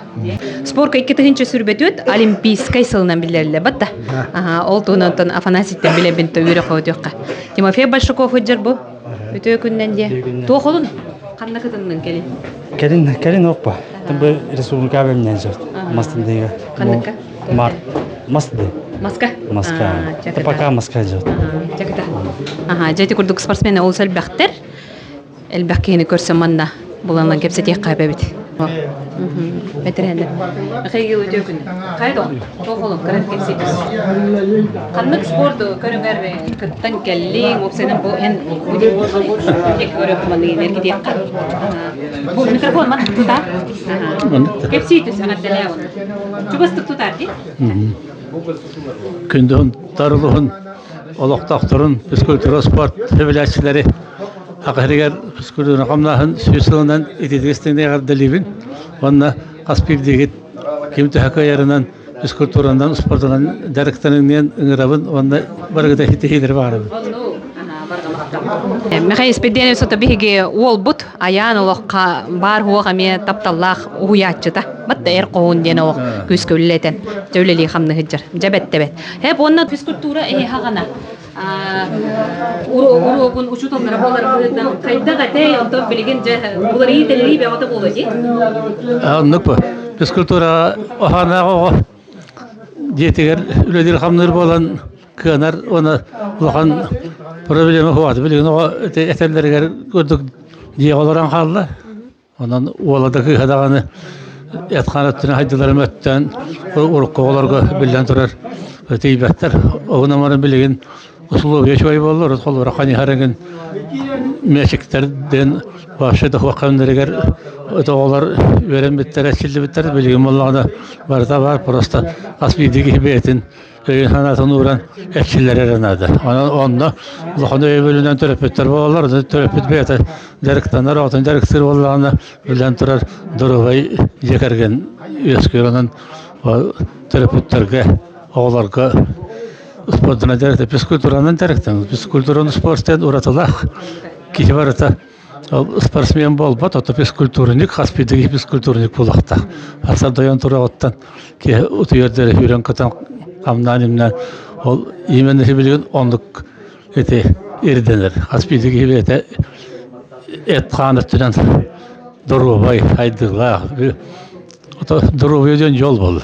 Спорка 2024 Олимпийскай сылынан биллэриллэ батта. Аха, ол туһунан Афанасийтан билэбин то үөрэх өтүөххэ. Тимофей Большаков ыдьар бу. Үтүө күннэн диэ. Туох олун? Ханна кытыннын кэлин? Кэлин, кэлин оппа. Бу республика бэмнэн сөт. Мастындыга. Ханныкка? Март. Масты. Маска? Маска. Это пока маска идет. Чакыта. Ага, дьэ ити курдук спортсмен олус элбэхтэр. Элбэх киһини көрсөн манна буланан кэпсэтиэххэ эбэбит. Бэтэрээннэр. Михаил үтүө күн. Хайда туох олох кырат кэпсиибит. Ханнык спорт көрүҥэр кыттан кэллиҥ, уопсайынан бу эн тек көрөк маныгын эргитиэххэ. Бу микрофон ман тутаар. Кэпсии түс эҕэрдэлээ оны. Чугастык тутаар дии. Күндүһүн тарылыһын олохтоохторун физкультура спорт сөбүлээччилэри Саха физкультура хамнааһын сүүс сылынан ититик истиҥник эҕэрдэлиибин уонна хас биирдиигит ким төһө кыайарынан физкультуранан, спордунан дьарыктаныҥ диэн ыҥырабын уонна барыгыта ситиһиилэри баҕарабын. Михаил Спиридонович сото биһиги уолбут айаан олохха баар хуох эмиэ тапталлаах уһуйааччыта. Батта эр хоһуун диэн олох күүскэ үлэлэтэн үлэлии хамныһыдьар. Дьэ бэттэ бэт. Хэп уонна физкультура эһи хаҕана уруогун учууталлара буолар быһыытынан хайдах этэй, онтон билигин дьэ уларыйыы тэлэрии бөҕөтө буолуо дии. Оннук бу. Физкультура оһаанаах оҕо дьиэтигэр үлэлиир хамныыр буолан кыанар уонна улахан проблема хуаат. Билигин оҕо этэллэригэр курдук дьиэҕэ олорон хаалла. Онон уола да кыыһа даҕаны эт-хаан өттүнэн хайдыларын өттөөн урукку оҕолорго биллэн турар тиийбэттэр. Оҕун амарын билигин условия үчүгэй буолла, холобура ханьыһар эҥин мээчиктэр диэн вообще да хуохханнарыгар оҕолор үөрэммиттэр, эрчиллибиттэр. Билигин буоллаҕына барыта баар, просто хас биирдии киһи бэйэтин өйүн-санаатын ууран эрчиллэрэ эрэ наада. Онон онно улахан өйөбүлүнэн төрөппүттэр буолаллар. Төрөппүт бэйэтэ дьарыктанар, оҕотун дьарыктыыр буоллаҕына, биллэн турар, доруобай дьиэ кэргэн үөскүүр. Онон төрөппүттэргэ, оҕолорго спордунан дьарыктан, физкультуранан дьарыктан, физкультураны спорт диэн уратылаах киһи барыта Ол спортсмен буолбат, ото физкультурник, хас биирдии физкультурник буолуохтаах. Аса дойон туруоҕуттан киһи утуйар дэрэ сүүрэн-көтөн хамнаан-имнээн ол именно билигин оннук ити ирдэнэр. Хас биирдии киһи бэйэтэ эт-хаан өттүнэн доруобай, сайдыылаах. Ото доруобуйа диэн дьол буолла.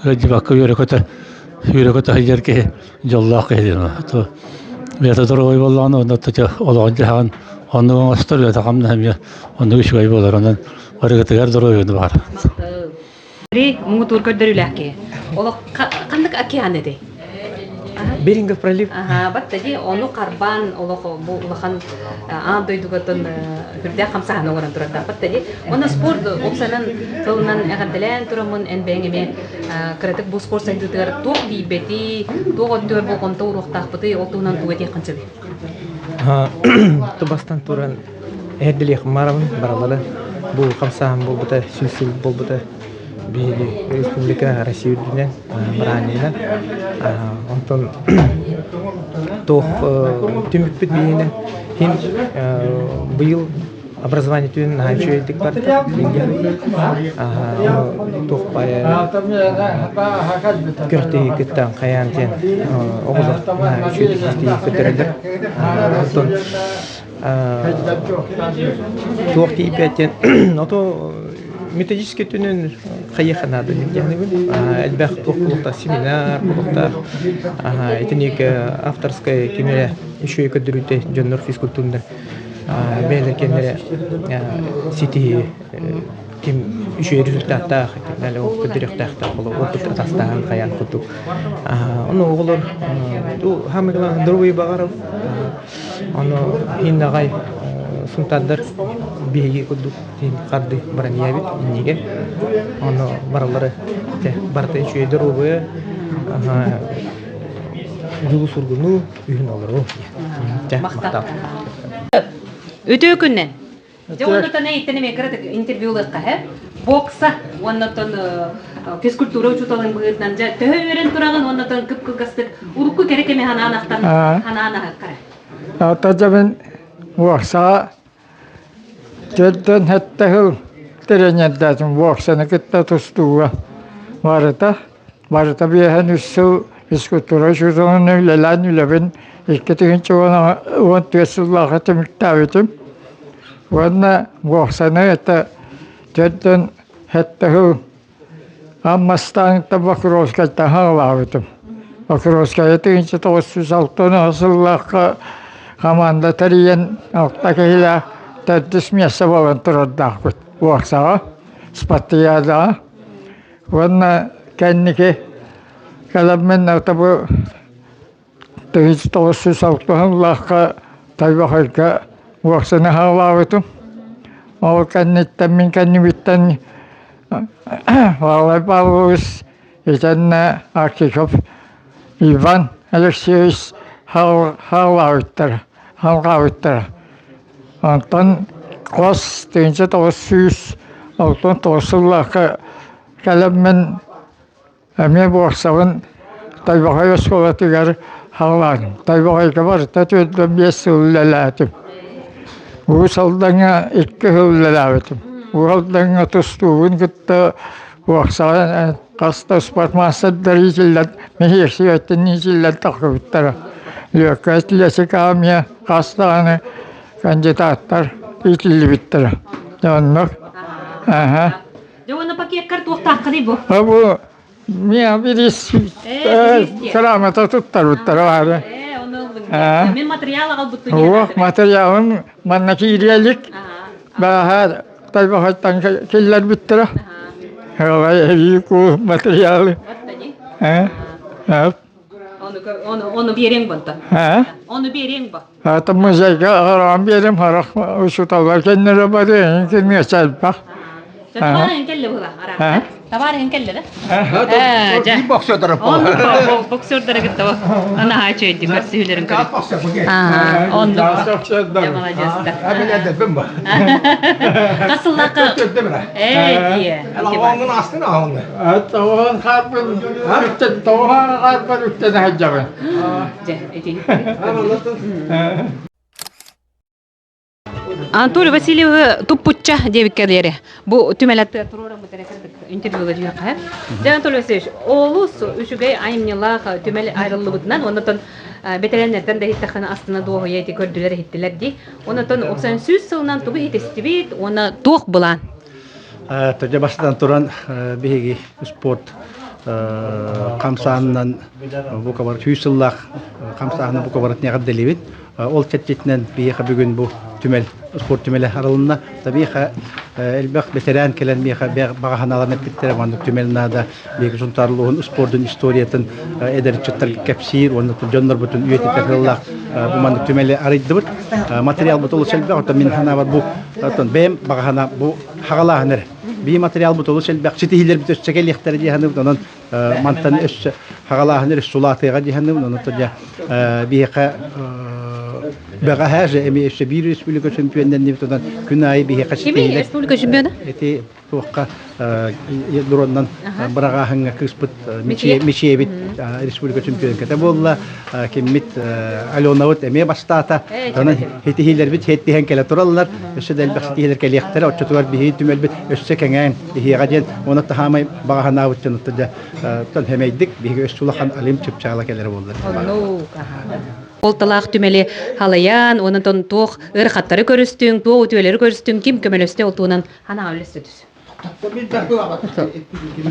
Ыалдьыбакка үөрэ-көтө сүүрэ-көтө сылдьар киһи дьоллоох киһи диэн. То бэйэтэ доруобай буоллаҕына онно олоҕун дьаһаҕын оннук оҥостор үлэтэ хамнаһа эмиэ оннук үчүгэй буолар. Онон барыгытыгар доруобуйаны баҕарабын. Муҥутуур көрдөрүүлээх киһи. Олох ханнык океан этэй? Берингов пролив. Аха, батта дии, ону харбаан олох бу улахан аан дойдугаттан үрдээх хамсааһын оҥорон турардаахпыт да дии. Уонна спорт уопсайынан тылынан эҕэрдэлээн тураммын эн бэйэҥ эмиэ кыратык бу спорт сайдыытыгар туох тиийбэтий, туох өттүгэр болҕомто ууруохтаахпытый, ол туһунан тугу этиэххин сөбүй? Тубастан туран эһэрдэлиэхпин баарабын баралары бу хамсааһын буолбута сүүс сыл буолбута биһиги республика Россия үрдүнэн быраанньыйынан онтон туох түмүкпүт биһиэнэ иһин быйыл образование түһүн наһаа үчүгэйдик барда туох баайа күрэхтэһии кыттан хайаан диэн оҕолор наһаа үчүгэйдик ситиһии көрдөрөллөр онтон туох тиийбэт диэн ото методический өттүнэн хайыаха наада диэн элбэх туох буолуохтаах семинар буолуохтаах итинник авторскай ким эрэ үчүгэй көрдөрүүтэ дьоннор физкультурнар бэйэлэр кэннэрэ ситиһии. Ким үчүгэй результаттаах и так далее опыт көрдөрүөхтээхтэр опыт атастаһан хайаан курдук. Ону оҕолор самое главное здоровье баҕарабын. Ону иһин аҕай сунтаардар биһиги курдук иһин харды баран ийэбит иннигэ. Ону бараллары барыта үчүгэй доруобуйа дьулу сургуну үһүн олору. Махтал. Үтүө күннэн. Дьэ оннуттан эйиттэн эмиэ кыратык интервью ылыахха һэ. Бокса уоннаттан физкультура учууталын быһыытынан дьэ төһө үөрэн тураҕын уоннаттан кып-кылгастык урукку кэрэ кэми ханаан ахтан ханаан аһыккара. Ата боксаҕа төрдөн сэттэ сыл тренердээтим боксаны кытта тустууга барыта Барыта биэһэн үс сыл физкультура учууталынан үлэлээн үлэбин 2014 сыллаахха түмүктээбитим. Уонна буохсаны это төрдөн сэттэ сыл Аммастааҥта Покровскайтан хаалаабытым. Покровскайы 1906 сыллаахха команда тэрийэн алта киһилээх төрдүс миэстэ буолан турардаахпыт буоксаҕа, спартакиадаҕа. Уонна кэнники кэлэммин бу 1996 сыллаахха Тайбахайга уопсаны хаалаабытым. Ол кэнниттэн мин кэннибиттэн Павел Павлович итиэннэ Архипов Иван Алексеевич хаалаабыттара, халҕаабыттара. Онтон хос 1969 сыллаахха кэлэммин эмиэ буорсабын Тайбахай оскуолатыгар хаалаатым. Тайбахайга барыта 45 сыл үлэлээтим. Уус Алдаҥҥа икки сыл үлэлээбитим. Уус Алдаҥҥа тустуубун кытта буорсаҕа хас да спортмаастардар иитиллэн, миһиэксийэттэн иитиллэн тахсыбыттара. Лүөккэ Лесикамия хас даҕаны кандидаттар иитиллибиттэрэ. Оннук. Аха. Дьэ уонна пакеккар туохтааххыный бу? Бу миа бирис грамота туттарбыттара баары. Мин материал аҕалбыттын. Уох материалым манна киириэлик. Бааһа тайбахаттан киллэрбиттэрэ. Эбии материалы. Ону биэриэҥ бонтон. Ону биэриэҥ бо. Ата музейга аҕараан биэрим харах учууталлар кэннэрэ бары кимиэ элбэх. Табаарыһын кэллэ була араата. Табаарыһын кэллэ да? Дьэ. Боксердара Боксердара кытта анаһаа чөйдү көрсүһүүлэрин көрү. Оннук. Дьэ маладьыаста. Хасыллака. Ээ дие. Оҥун астын аҕынны. Тоҕон харбын тоҕон харбын үттэн сылдьабын. Дьэ, ити. Анатолий Васильевы туппучча диэбиккэ диэри бу түмэлэттэр туруораммыт эрэ интервьюга дьиэхэ. Дьэ, Анатолий Васильевич, олус үчүгэй айымньылаах түмэл айыллыбытынан, оннотон бэтэрэннэртэн да иһиттэххинэ астына дуоһуйа ити көрдүлэр иһиттилэр дии. Оннотон оксан сүүс сылынан тугу иһитистибит уонна туох былаан? Төдө бастатан туран биһиги спорт хамсааһынынан бука сүүс сыллаах хамсааһына бука барытын эҕэрдэлиибит. Ол чэрчитинэн биһиэхэ бүгүн бу түмэл, спорт түмэлэ арылынна. Биһиэхэ элбэх бэтэрээн кэлэн миэхэ баҕа санааларын эппиттэрэ маннык түмэл наада. Биһиги Сунтаар улууһун спордун историятын эдэр ыччаттарга кэпсиир уонна дьоннорбутун үйэтитэр сыаллаах бу маннык түмэли арыйдыбыт. Материалбыт олус элбэх, оттон мин санаабар бу оттон бэйэм баҕа санаа бу хаҕалааһын эрэ. Бии материалбыт олус элбэх, ситиһиилэрбит өссө кэлиэхтэрэ дии саныыбыт, онон мантан өссө хаҕалааһын эрэ сулаатыаҕа дии саныыбын, онон дьэ биһиэхэ бэҕэһээ же эмиэ өссө биир республика чемпионнанныбыт, онон күн аайы биһиэхэ Кими республика чемпиона? Ити туохха дроннан быраҕааһыҥҥа кыыспыт Мичиэбит республика чемпионката буолла. Киммит Аленабыт эмиэ бастаата. Онон ситиһиилэрбит сиэттиһэн кэлэ тураллар. Өссө да элбэх ситиһиилэр кэлиэхтэрэ. Оччотугар биһиги түмэлбит өссө кэҥээн иһиэҕэ диэн уонна таһаамай баҕа санаабыт дьон дьэ хэмэйдик биһиги өссө улахан Олимп чыпчаала кэлэрэ буоллар. Суолталаах түмэли халайан, онон туох ыарахаттары көрүстүҥ, туох үтүөлэри көрүстүҥ, ким көмөлөстө ол туһунан Ханаҕа үлэстэ түс.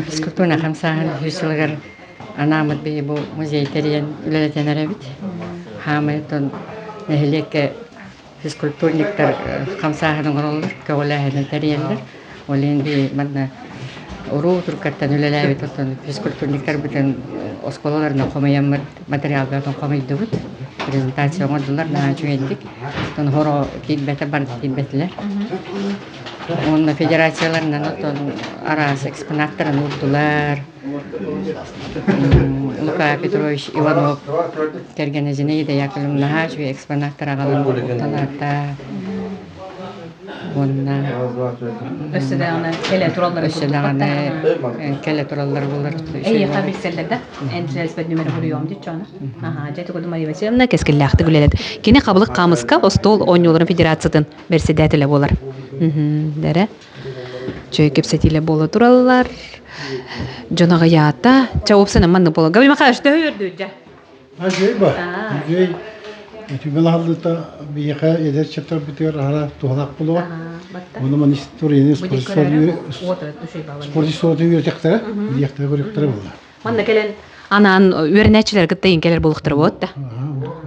Физкультурнай хамсааһын үһүс сылыгар анааммыт биһи бу музей тэрийэн үлэлэтэн эрэбит. Хаамай оттон нэһилиэккэ физкультурниктар хамсааһын оҥороллор, көҕүлээһини тэрийэллэр. Ол иһин би манна уруу туркаттан үлэлээбит оттон физкультурниктарбытын оскуолаларынан хомуйаммыт материалбытын хомуйдубут. Презентация оҥордулар наһаа үчүгэйдик. Оттон хоро киирбэтэ бары киирбэтилэр. Уонна федерацияларынан оттон араас экспонаттарын уурдулар. Лука Петрович Иванов кэргэнэ Зинаида Яковлевна наһаа үчүгэй экспонаттар аҕалан уурталаата. Уонна Өссө даҕаны кэлэ тураллар өссө даҕаны кэлэ тураллар булар. Эйиэхэ билсэллэр да? Эн связьбат нүмер буруйуом диччоно. Аха, дьэ тугу Мария Васильевна кэскиллээхтик үлэлэт. Кини хабылык хаамыска остуол оонньууларын федерациятын бэрсэдээтэлэ буолар. Дэрэ. Чөй кэпсэтиилэ буола тураллар. Дьон аҕыйаата. Ча уопсайынан маннык буола. Гаврил Михайлович төһө үөрдү дьэ? Үчүгэй ба. Үчүгэй. Түмэл аһыллыыта биһиэхэ эдэр чаптарбытыгар аһара туһалаах буолуо. Ону маны историяны спорт историятын үөрэтиэхтэрэ, билиэхтэрэ, көрүөхтэрэ буолла. Манна кэлэн анаан үөрэнээччилэр кытта иин кэлэр буолуохтара буолуот да.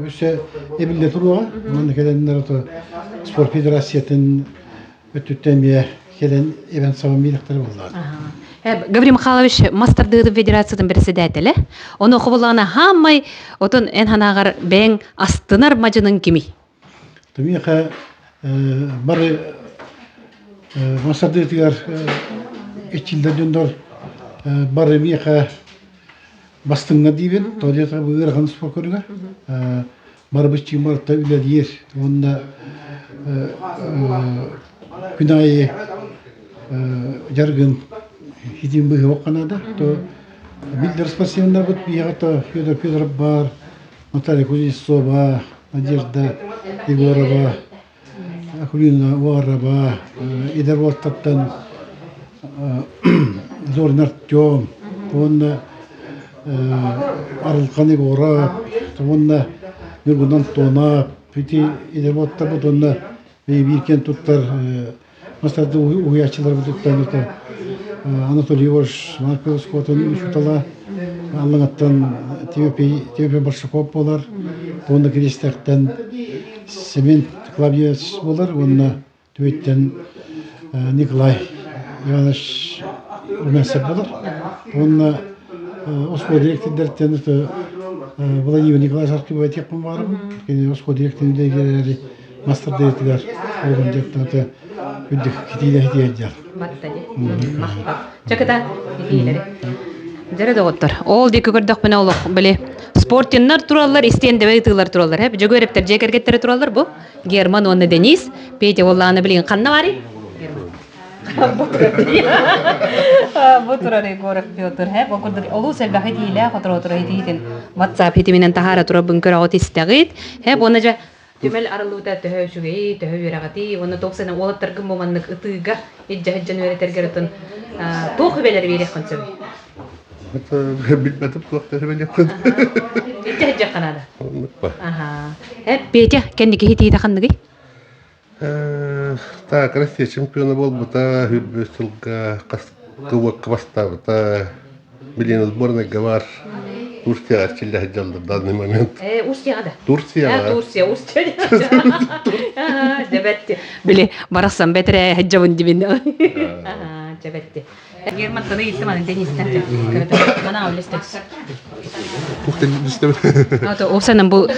Өссө эбиллэ туруоҕа. Манна кэлэннэр ото спорт федерациятын өттүттэн эмиэ кэлэн эбэн сабан биэриэхтэрэ буоллаҕа. Гаврил Михайлович мас тардыытын федерациятын председателэ. Ону хобулаана хааммай отон эн ханааҕар бэйэҥ астынар мадьынын кимий? Тумиэхэ бары мас тардыытыгар иччилдэр дьоннор бары миэхэ бастыҥна диибин. Тоҕо диэтэххэ бу ыарахан спорт көрүҥэ. Бары быччыҥ барыта үлэлиир уонна күн аайы дьарыгын хитин быһыах наада. То биллэр спортсменнарбыт биһиэхэ то Федор Федоров баар, Наталья Кузнецова, Надежда Егорова, Акулина Уарова, эдэр уолаттартан Зорин Артем уонна Арылхан Егоров уонна Ньургун Антонов ити эдэр уолаттарбыт уонна биир киэн туттар мастарды уһуйааччыларбытыттан это Анатолий Егорович Марков оскуолатын учуутала Аллаҥаттан Тимофей Тимофей Большаков буолар уонна Киристээхтэн Семен Клавдиевич буолар уонна Түбэттэн Николай Иванович Румянцев буолар уонна оскуола дириэктэрдэриттэн это Владимир Николаевич Архипов этиэхпин баҕарабын. Кини оскуола дириэктэрин үлэлэригэр мастер-директорыгар уолун дьарыктаната үрдүк китиилэһи тиэрдэр. Батта ди. Махтал. Чакыта итиилэри. Дьэрэ доҕоттор, ол диэки көрдөхпүнэ олох били спортиннар тураллар, истиэндэбэ ытыылар тураллар. Хэп Дьөгүөрэптэр дьиэ кэргэттэрэ тураллар бу. Герман уонна Денис. Петя уоллаана билигин ханна барый? Бу турар Егоров Петр, хэ, бу курдук олус элбэх итиилээх отура-отура итиитин WhatsApp хитиминэн таһаара турарбын көрөҕүт истэҕит. Хэ, буонна дьэ Түмэл арыллыбыта төһө үчүгэйий, төһө үөрэҕитий уонна туох сана уолаттаргын бу маннык ытыыга илдьэ сылдьан үөрэтэргэр ытын туох үбэлэри биэриэххин сөбүй? Билбэтим туох да сүбэлиэххин. Илдьэ сылдьыахха наада. Аха. Э, Петя, кэнники хитиитэ ханныгый? Так, Россия чемпиона буолбута, хүрбүс сылга хас кубокка бастаабыта. Билин сборныйга бар. Турцияға чиллэ сылдьаллар данный момент. Э, Устьяға да. Турцияға. Турция, Устья. Дебетти. Били, барахсан бэтэрэ сылдьабын дибин. Дебетти. Герман таны иттим аны Денистен. Мана үлестес. Осанан бу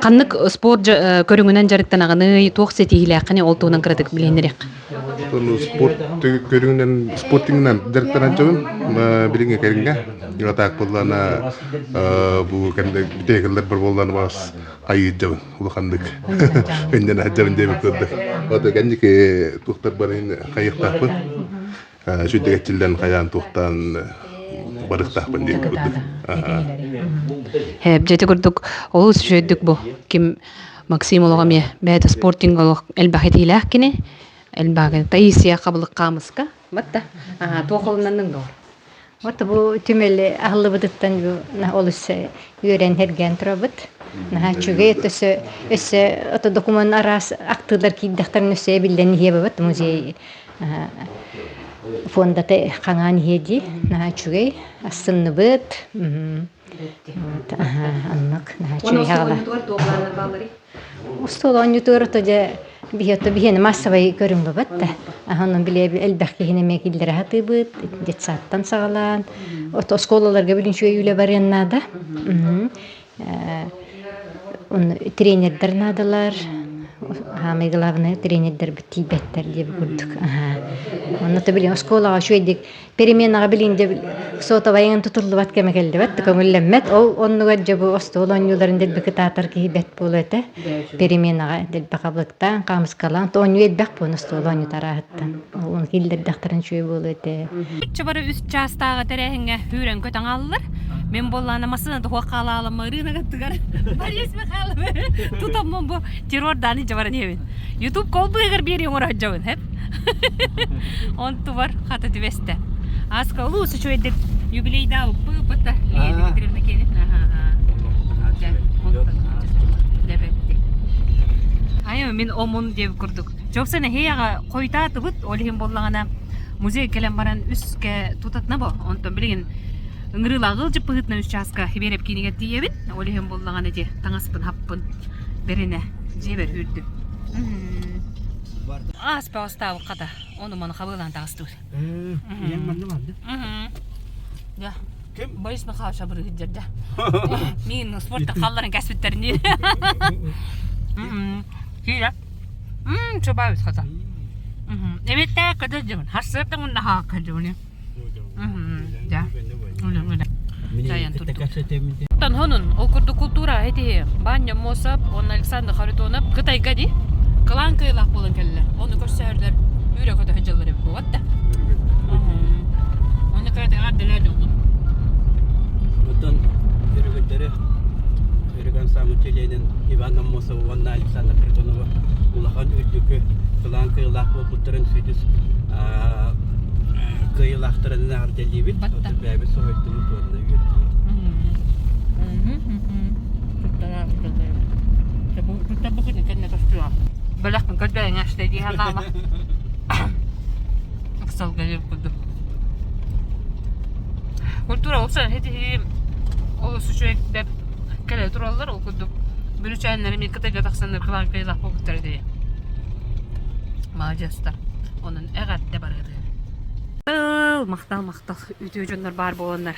ханнык спорт көрүҥүнэн дьарыктанаҕыный, туох ситиһиилээххиний ол туһунан кыратык билиһиннэриэх. Спорт көрүҥүнэн спортингынан дьарыктанан дьонун билиҥҥи кэриҥҥэ атаак буоллаана бу кэмдэ бүтээкэллэр бар буоллаана бас айыырдьабын улаханнык өннөн аһдьабын диэбит курдук ото кэнники туохтар барын хайыахтаахпын сүрдэгэччиллэн хайаан туохтаан барыахтаахпын диэбит курдук Дьэти курдук олус үчүгэйдик бу ким Максим олоҕо эмиэ бэйэтэ спортинг олох элбэх этиилээх кини элбэх Таисия хабылык хаамыска батта туох олунанныҥ доҕор Вот бу түмэл аһыллыбытыттан бу олус үөрэн хэргээн турабыт. Наһаа үчүгэй өссө өссө ото документ араас актыылар киирдэхтэрин өссө эбиллэн иһиэ бабыт музей фондата хаҥаан иһиэ дии. Наһаа үчүгэй астынныбыт. Аннык наһаа үчүгэй хаҕала. Остуол оонньуутугар ото дьэ Биһиэтэ биһиэнэ массовай көрүҥ бабат да. Аһанан биле элбэх киһини эмиэ киллэрэ сатыыбыт, детсадтан саҕалаан. От оскуолаларга билин үчүгэй үлэ барыан наада. Тренердэр наадалар. Самое главное тренердэрбит тиийбэттэр диэбит курдук. Онно то билин оскуолаҕа үчүгэйдик переменаҕа билин дьэ сотовайын тутуллубат кэмэ кэллибэт көҥүллэммэт. Ол оннугар дьэ бу остуол оонньууларын дэлби кытаатар киһи бэт буолуо этэ. Переменаҕа дэлби хабылыктаан, хаамыскалаан, то оонньуу элбэх буолан остуол оонньуута арааһыттан. Ол киллэрдэхтэрин үчүгэй буолуо этэ. Чабары үс чаастааҕы тэрээһиҥҥэ үүрэн көтөн ааллар. Мен буоллаана массыына туһуох хаалаалама ырыынагаттыгар Борис Михайловы тутаммын бу террордааны дьабаран иһэбин. Ютуб колбыгар биэри оҥорожжобун хэп. Онтубар хата түбэстэ. Аска улуус үчүгэйдик юбилейдаабыппы бытта Лея Дмитриевна киэнин. Айы мин омун диэбит курдук. Чопса нэһиэҕэ хойутаатыбыт, ол иһин буоллаҕына музей кэлэн баран үскэ тутатына бо. Онтон билигин ыҥырыылааҕы ыалдьыппыһытынан үс чааска Хибиэрэп киинигэр тиийэбин. Ол иһин буоллаҕына дьэ таҥаспын хаппын бэринэ дьиэбэр үүрдүм. Ааспа остаабыт хата. Ону маны хабыалаан таҕыстыбыт. Ийэм манна барда. Я. Борис Михайлович абырыһыт дьэрдэ. Мин спортта халларын кэспиттерин Киирэ. Чобаабыт хата. Эбиттээ көтөр дьыбын. Харсыаттан уонна хаакка дьыбыны. Да. Дайан турдук. Тон хонун, ол курдук култуура этиһи Баанньа Мосов уонна Александр Харитонов Кытайга ди кылаан кыайлаах буолан кэллилэр. Ону көрсөһөрлөр үүрэ көтө сылдьаллар эбит буолбат да. Оны кыратыгар дэлээ дьоҥҥун. Оттон өрөгөйдөрү Өрөгөн Самы чилиэнин Иван Аммосов уонна Александр Харитонова улахан үрдүкү кылаан кыайыылаах буолбуттарын сүдүс кыайыылаахтарын эҕэрдэлиибит. Бэйэбит соһуйдубут уонна үөрдүбүт. Бэлэхпин көрдөөҥ аштай дии санаама. Ыксалга курдук. Культура олус хитиһи олус үчүгэйдэр кэлэ тураллар ол курдук бүрүчээннэри мин кытайга тахсаннар кылаан кыайылаах буолбуттар дии. Маладьыастар. Онон эҕэрдэ барыгытыгар. Махтал, махтал. Үтүө дьоннор баар буоланнар.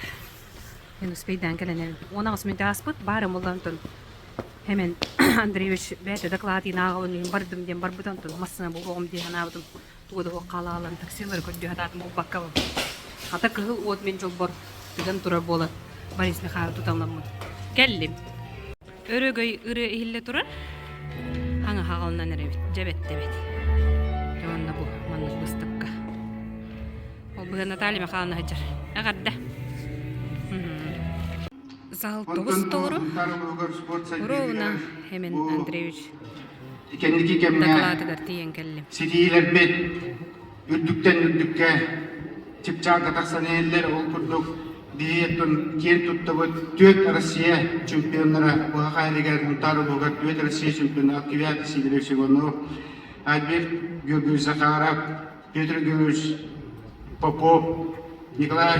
Мен успейдаан кэлэн эбин. 18 мүнөт ааспыт, баар ымыллан онтон Хэмэн Андреевич бэйэтэ дакылаатын ааҕабын иһин бардым диэн барбыта онтон массыына булуоҕум дии санаабытым. Тугу да суох хаалаалан таксилары көрдүү сатаатым булбакка Хата кыһыл уот мин дьолбор тыган турар буолан Борис Михайлов туталламмыт. Кэллим. Өрөгөй ырыа иһиллэ турар. Хаҥа хаҕалынан эрэбит, дьэбэттэбит. Дьэ уонна бу маннык быыстапка. Ол быһа Наталья Михайловна сылдьар. Эҕэрдэ. Зал тоҕус толору. Ровно Хемен Андреевич кэнники кэмҥэ дакылаатыгар тиийэн кэллим. Ситиһиилэрбит үрдүктэн үрдүккэ чыпчаалга тахсан иһэллэр. Ол курдук биһиги киэн туттабыт түөрт Россия чемпионнара Быһах Айылыгар, Мунтаар улууһугар түөрт Россия чемпиона Алкивиад Сидорович Иванов, Альберт Георгиевич Захаров, Петр Георгиевич Попов, Николай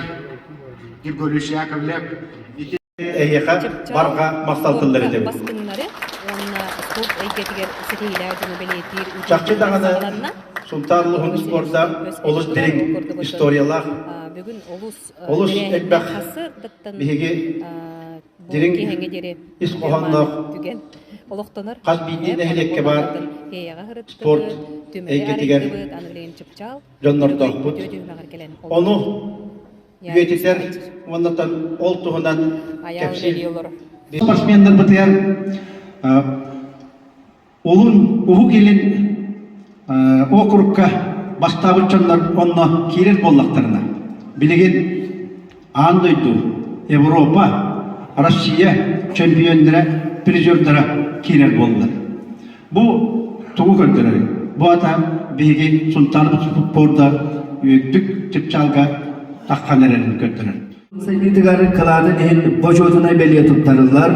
Григорьевич Яковлев. Ити Эһиэхэ барҕа махтал тыллар этэбит. Бастыҥнары уонна спорт эйгэтигэр ситиһиилээх дьону бэлиэтиир Чахчы даҕаны Сунтаар улууһун спорда олус дириҥ историялаах, бүгүн олус олус элбэх биһиги дириҥ ис хоһоонноох түгэн олохтонор хас биирдии нэһилиэккэ баар спорт эйгэтигэр дьоннордоохпут. Ону үйэтитэр уонна ол туһунан кэпсиир. Спортсменнарбытыгар Улун Уһук Илин округка бастаабыт дьоннор онно киирэр буоллахтарына, билигин аан дойду, Европа, Россия чемпионнара, призердара киирэр буоллар. Бу тугу көрдөрөр? Бу ата биһиги Сунтаарбыт спорда үрдүк чыпчаалга таххан эрэрин көрдөрөр. Сайдыытыгар кылаатын иһин бочуотунай бэлиэ туттарыллар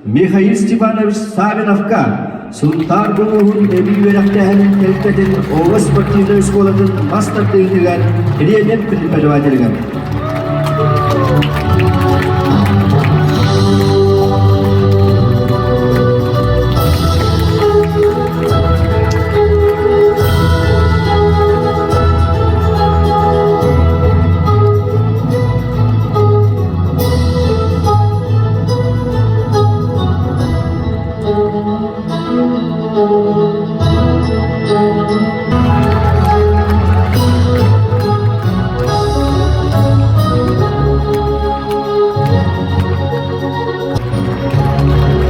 Михаил Степанович Савиновка Сунтаар улууһун эбии үөрэхтээһинин тэрилтэтин оҕо спортивнай оскуолатын мас тардыытыгар тренер-преподавателигэр.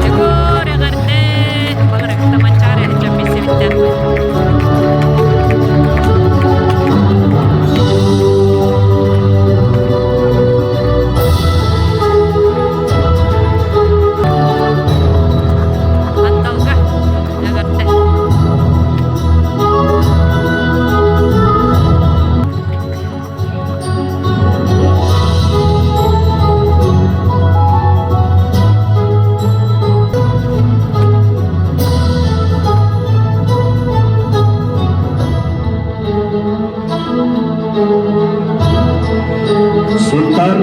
Егор, эҕэрдэ! Баларыкта Манчаары эһэччэн билсибиттэн. Анталга, эҕэрдэ! Сунтаар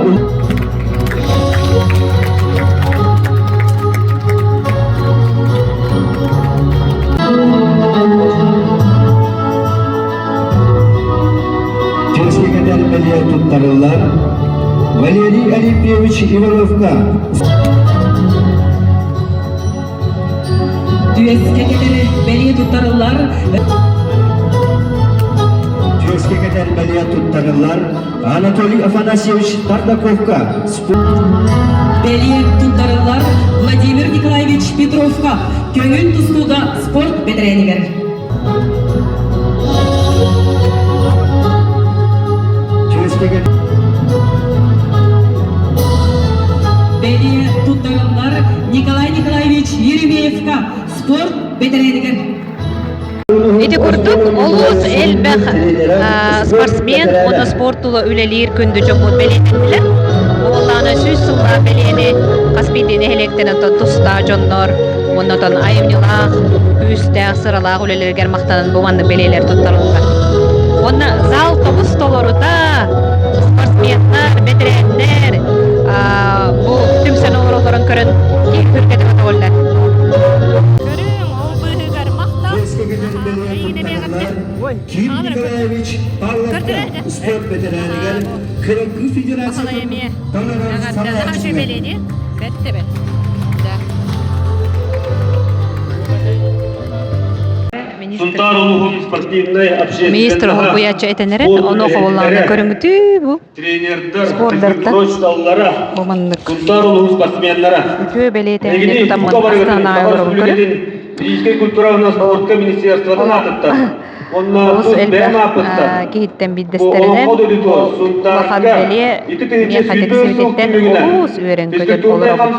Чэчкэкэтэр бэлиэ туттарыллар Валерий Алипьевич Ивановка Түөскэ бэлиэ туттарыллар Түөскэ бэлиэ туттарыллар Анатолий Афанасьевич Тардаковка Бэлиэ туттарыллар Владимир Николаевич Петровка көҥүл тустууга спорт бэтэрээнигэр. Бэлиэ туттарыллар Николай Николаевич Еремеевка спорт бэтэрээнигэр. Ити курдук олус элбэх спортсмен уонна спорт тула үлэлиир күндү дьоммут бэлиэтэннилэр. Уоллаана сүүс сыллаах бэлиэни хас биирдии нэһилиэктэн оттон тустаах дьоннор уонна оттон айымньылаах, күүстээх, сыралаах үлэлэригэр махтанан бу маннык бэлиэлэр туттарыллар. Уонна зал тобус толорута, спортсменнар, бэтэрээннэр бу түмсэн олороллорун көрөн киһи хүргэтэ көтөҕүллэр. Көрүҥ, ол быыһыгар махтал. Ким Николаевич Павловка спорт бэтэрээнигэр КРК Федерациятын Танаран салайааччытыгар. Сунтаар улууһун спортивнай Министр общественноһа уһуйааччы этэнэрин, ону хобуллааны көрүҥүтүү бу тренердэр, спордартан физкультурачталлара, бу маннык Сунтаар улууһун спортсменнара үтүө бэлиэтээһини Эһигини тутаммын бука барыгытын Астанаҕа Саха олоробун көрө. Республикатын физическэй культура спортка министерствотын аатыттан Олус элбэх киһиттэн биирдэстэринэн улахан бэлиэ миэхэ тиксибититтэн олус үөрэн-көтөн олоробун.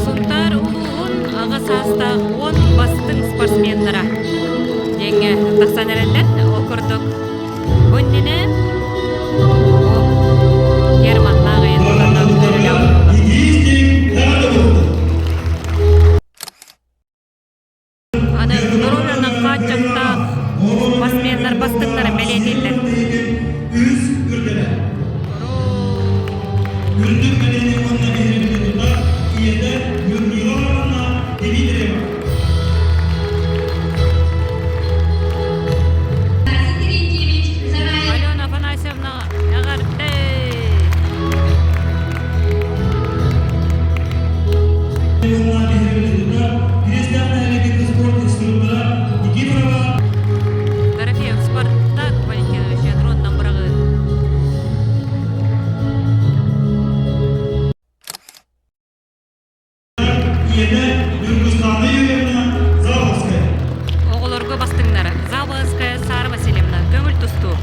Сунтаар улууһун аҕа саастаах 10 бастыҥ спортсменнара диэҥҥэ тахсан эрэллэр. Ол курдук бу иннинэ Германнаах айан Аны доруобуйанан хааччахтаах спортсменнар бастыҥнарын бэлиэтииллэр. Үрдүк бэлиэни уонна биһирэбили тутар ийэтэ Людмила Ивановна Дмитриева. Алена Афанасьевна эҕэрдэ! Дорофеев Спартак Валентинович ядроннан быраҕыы. Оҕолорго бастыҥнара Заболоцкая Сара Васильевна көҥүл тустуу.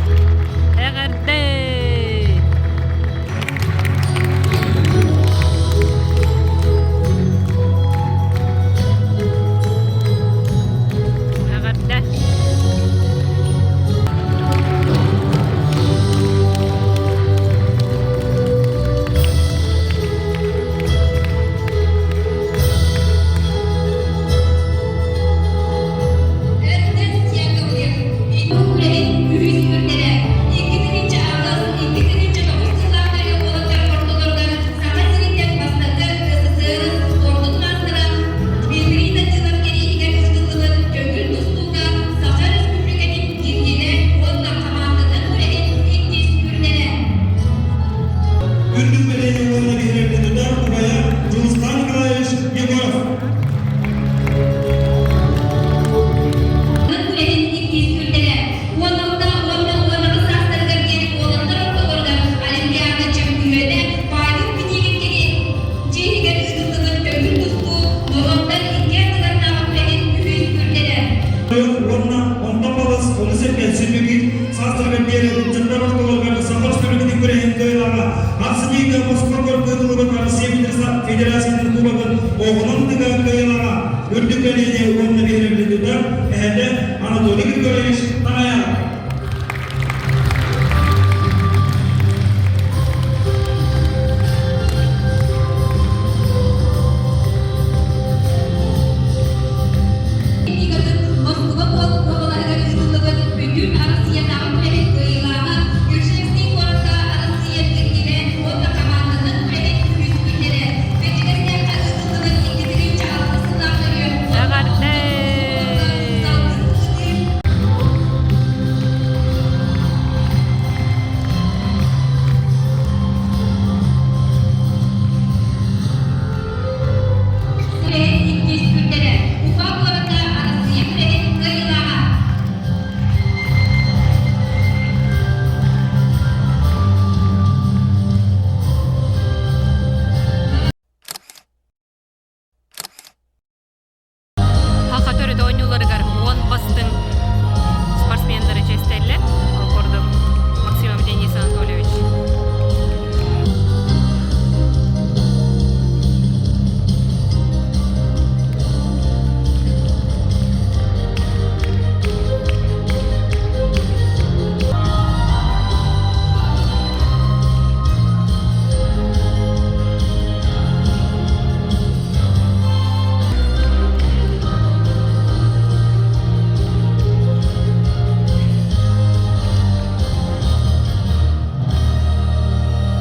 Эҕэрдэ! Эҕэрдэ! Үрдүк бэлиэни уонна биһирэбили тутар эһэтэ Анатолий Григорьевич Таҥаяров. Москуба уобалаһыгар ыытыллыбыт Бүтүн Арассыыйатааҕы күрэһин кыайыылааҕа Ижевский куоракка Арассыыйа киргилээн уонна хамаанданан күрэһин үһүс күннэрэ Бэрдьигэстээххэ ыытыллыбыт 2006 сыллаах нөҥүө Күрэһин иккис күннэрэ Уфа куоракка Арассыыйа күрэһин кыайыылааҕа. Саха төрүт оонньууларыгар уон бастыҥ спортсменнары чэстэллэр. Ол курдук Максимов Денис Анатольевич.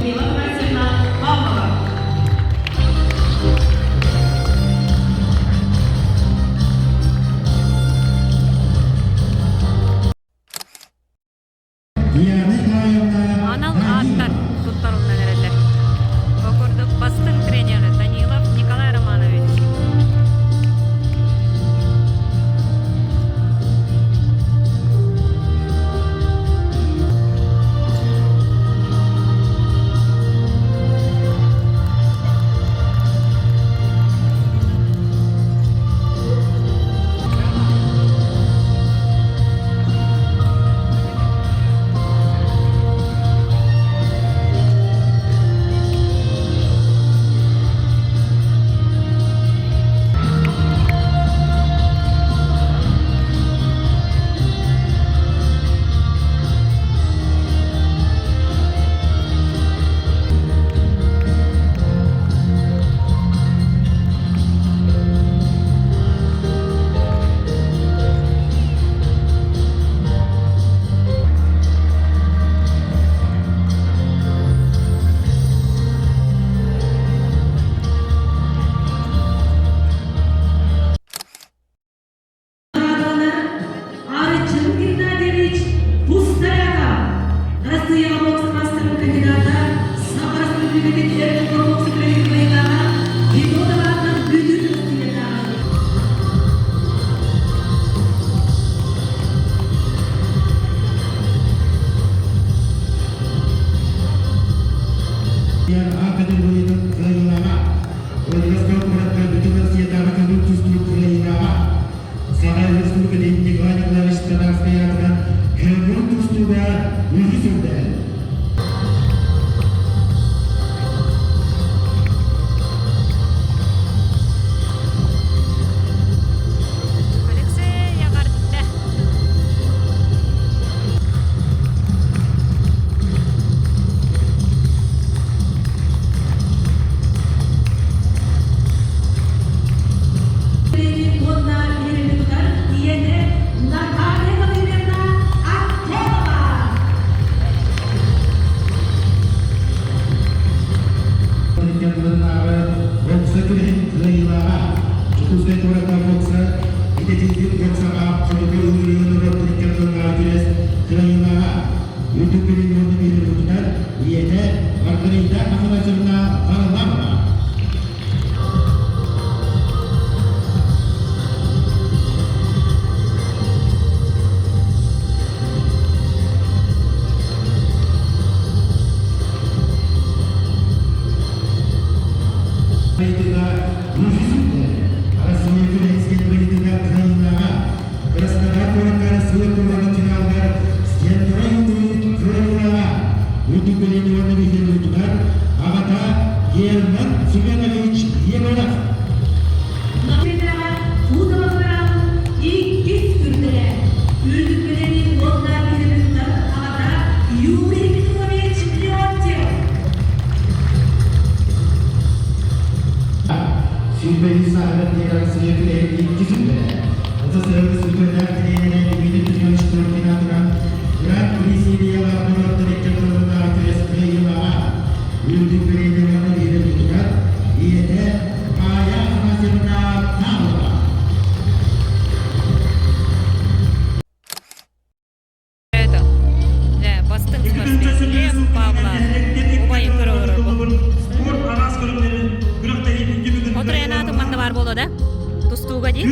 Мила Васильевна Павлова. Анал ааттар туттарыллан эрэллэр. Ол курдук бастыҥ тренер Данилов Николай Романович. Арчын Геннадьевич Пустаряка, Россияға бокс мастерын кандидата, Саха Республикатын эр боксы кыайыылааҕа, Федотова бүтүн Россиятааҕы. А категориятын кыайыылааҕа, Владивосток куоракка Бүтүн Россиятааҕы көҥүл тустуу кыайыылааҕа, Саха Республикатын Николай Николаевич Татарскай аатынан көҥүл тустууга үһүс үрдэл. Алексей эҕэрдэ! Уонна биһирэми тутар ийэтэ Наталья Владимировна Антонова. Бокса күрэһин кыайыылааҕа Дьокуускай куоракка бокса идэтийбит боксаҕа хотугу ыҥырыыны норуоттарын икки күрэс кыайыылааҕа үрдүк билим уонна биһирэбитигэр ийэтэ Маргарита Афанасьевна Варламова. Краснодар куоракка Россия кубогын финалыгар Стендра кыайыылааҕа үрдүк билим уонна биһирэбилтигэр аҕата Герман Семенович Егоров. үһүс сааһыгар диэри Россия күрэһин иккис үлэлэрэ. СССР үтүөлээх тренерэ Дмитрий Петрович Коркин аатынан Гран-при сериялаах норуоттар икки ардыларынааҕы күрэс кыайыылааҕа. Үрдүк бэлиэтэлэри биэрэр ийэтэ Майя Афанасьевна Павлова. Бастыҥ спортсмен Лев Павлов убайын көрө олорор Отурайанаатын манна баар буолуо да? Тустууга дии?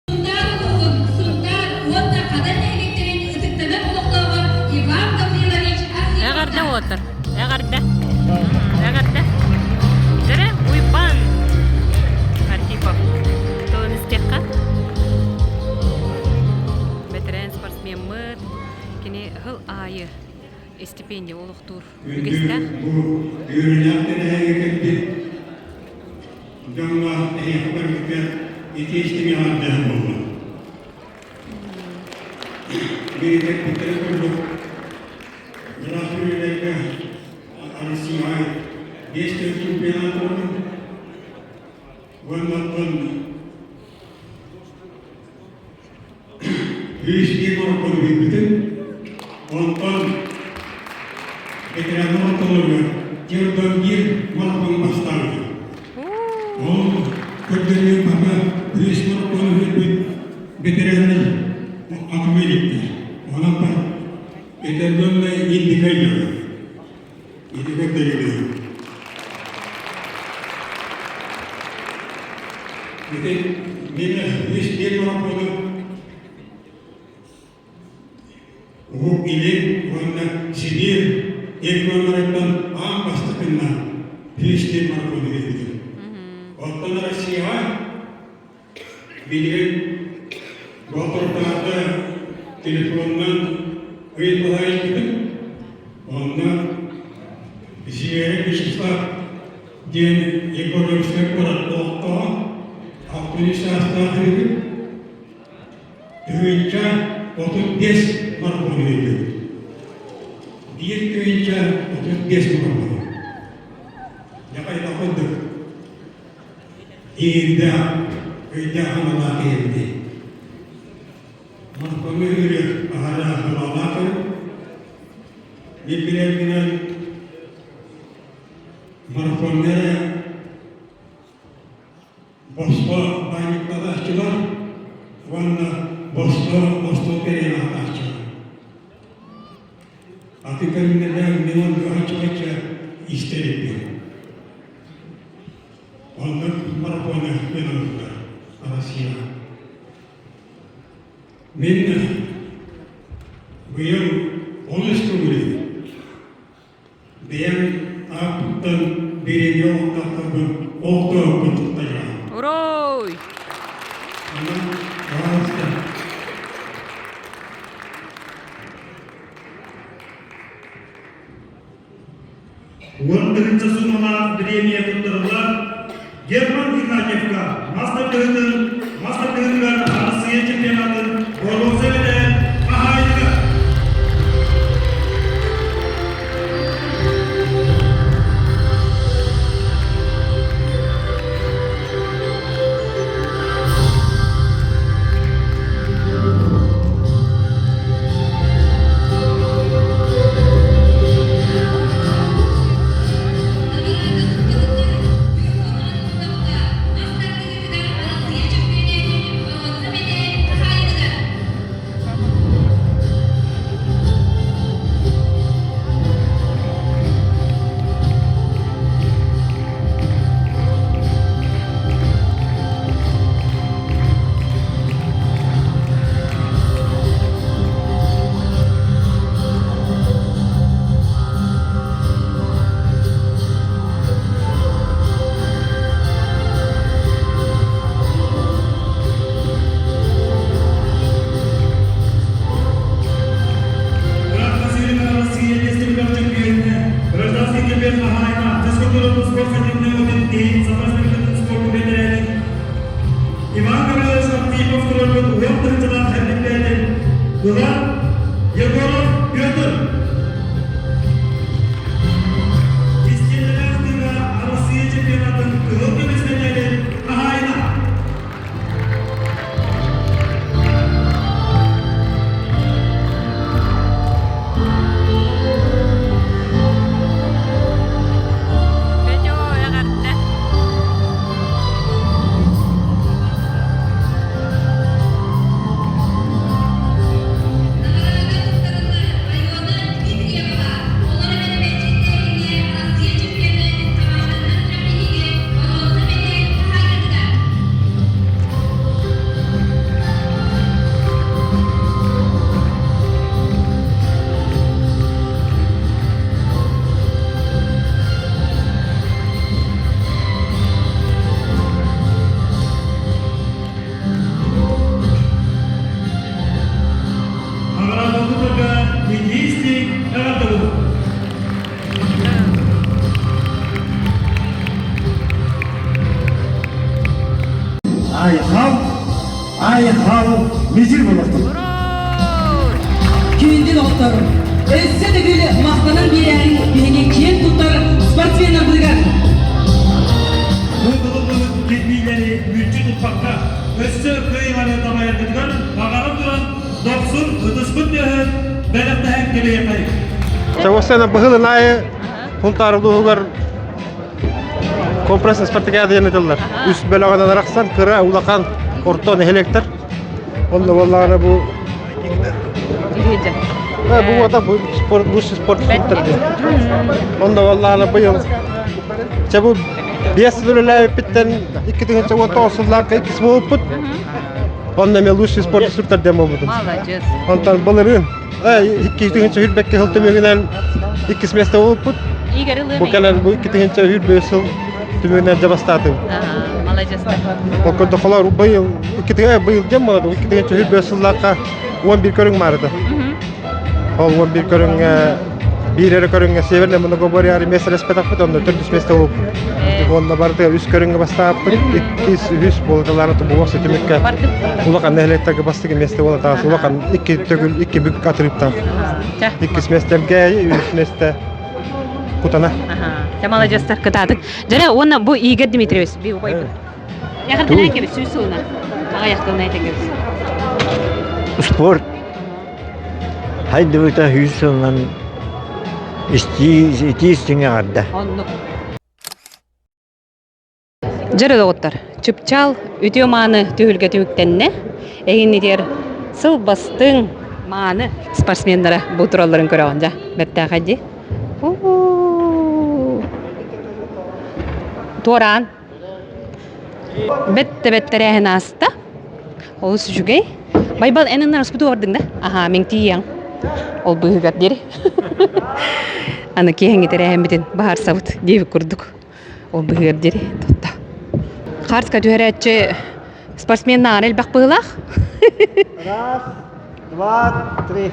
Сунтаар улууһун Сунтаар уонна Хадан нэһилиэктэрин ытыктанар олохтооҕор Иван Гаврилович Архиповка Эҕэрдэ уоттар. Эҕэрдэ. Эҕэрдэ. Дьэрэ Уйбан Архипов. Тылын истиэххэ. Бэтэрээн спортсмеммыт. Кини сыл аайы стипендия олохтуур үгэстээх. Бу үөрүүлээх тэрээһиҥҥэ кэлбит дьоҥҥо эһиэхэ барыга ити истиҥ эҕэрдэһэ буолла. Биригэппиттэрин курдук ыраах үлэлэргэ Россияҕа биэс төрүт чемпионат буолбут уонна оттон үс биир мороккону билбитим. Онтон ветераннар ортолоругар Тердон биир мороккону бастаабытым. Ол көрдөрүү баба үс мороккону билбит ветераннар атымы иликтэр. Онон бар Эдэрдонна индикай дьоно. Ити көрдөрүүнү. Ити мин үс биир мороккону Уһук Илин уонна Сибиир регионнарыттан аан бастакынна үс биир мороккону кэлбитим. Оттон Россияҕа билигин Боотурдаахта телефонунан ыйыталаһа илпитим. Онно Зиверев Вячеслав диэн Егоровскай куорат олохтооҕо, 63 саастаах үһү. 1035 моркуону ыйбыт. 1035 моркуону. Дьэ хайдах курдук иирдээх, өйдөөх аналаах киһибитий. Моркуону үүрүөх аһара халаалаах үһү. Мин билэрбинэн марафоҥҥа эрэ босхо баанньыктанааччылар уонна босхо остуол кэриэн аһатааччылар. Аты көрүҥнэрдээх мин оннук истэ иликпин. Оннук марафоны мен оҥордулар Россияҕа. Мин быйыл олус көҥүлүм. Бэйэм ааппыттан бириэмийэ олохтоохторбун олохтоохпун туттарыам. Урой! Онон, пожалуйста. 10 000 суумалаах бириэмийэ туттарыллар Герман Игнатьевка мас тардыһыытын мас тардыһыытыгар Арассыыйа чемпионатын боруонса мэтээл хаһаайыныгар. доҕоттор, өссө төгүл махтанан биэрээриҥ биһиги киэн туттар спортсменнарбытыгар. Бу ылыллыбыт кирбиилэри мүччү туппакка, өссө кыайыылары дабайаргытыгар баҕаран туран, дохсун ытыспыт тыаһын бэлэхтэһэн кэбиһиэххэйиҥ. Чавосена быһылын аайы Сунтаар улууһугар комплекс спартакиада диэн ыытыллар. Үс бөлөҕүнэн арахсан кыра, улахан, орто нэһилиэктэр. Онно буоллаҕына бу бу уота бу спорт бу спорт диэн. Онно буоллаҕына быйыл чэ бу биэс сыл үлэлээбиппиттэн 2019 сыллаахха иккис буолбуппут. Онно эмиэ лучший спорт инструктор диэн буолбутум. Молодец. Онтон былырыын 2022 сыл түмүгүнэн иккис место буолбуппут. Бу кэлэн бу 2025 сыл түмүгүнэн дьэ бастаатым. Молодецтар. Ол курдук холор быйыл быйыл диэн буолар 2025 сыллаахха 11 көрүҥ баарыта. Ол 11 көрүҥҥэ биир эрэ көрүҥҥэ Северный многоборье миэстэлэспэтэхпит, онно төрдүс миэстэ буолбут. Уонна барытыгар үс көрүҥҥэ бастаабыппыт, иккис, үһүс буолуталаары тубулуох түмүккэ улахан нэһилиэктэргэ бастакы миэстэ буолан таҕыс улахан икки төгүл икки бүк атырыыптаах. Иккис миэстэ Элгээйи, үһүс миэстэ Кутана. Дьэ маладьыастар кытаатык. Дьэрэ уонна бу Игорь Дмитриевич би убайбыт. Яхардынан кэбис сүүс сылына. Аҕыйахтылына этэн кэбис. Спорт хайдыбыта сүүс сылынан истии итии истиҥ эҕэрдэ. Оннук. Дьэрэ доҕоттор, Чыпчаал үтүө мааны түһүлгэ түмүктэннэ. Эһиннитигэр сыл бастыҥ мааны спортсменнара бу туралларын көрөҕүн дьэ. Бэртээхэй дии. Туораан. Бэт да бэт тэрээһин ааста. Олус үчүгэй. Байбал эн ыннар успуту бардыҥ да? Аһаа, мин тиийиэҥ. Ол быыһыгар диэри. Аны киэһэҥҥи тэрээһиммитин баһаарсабыт диэбит курдук. Ол быыһыгар диэри тутта. Хартка түһэрээччи спортсменнааҕар элбэх быһыылаах. Раз, два, три.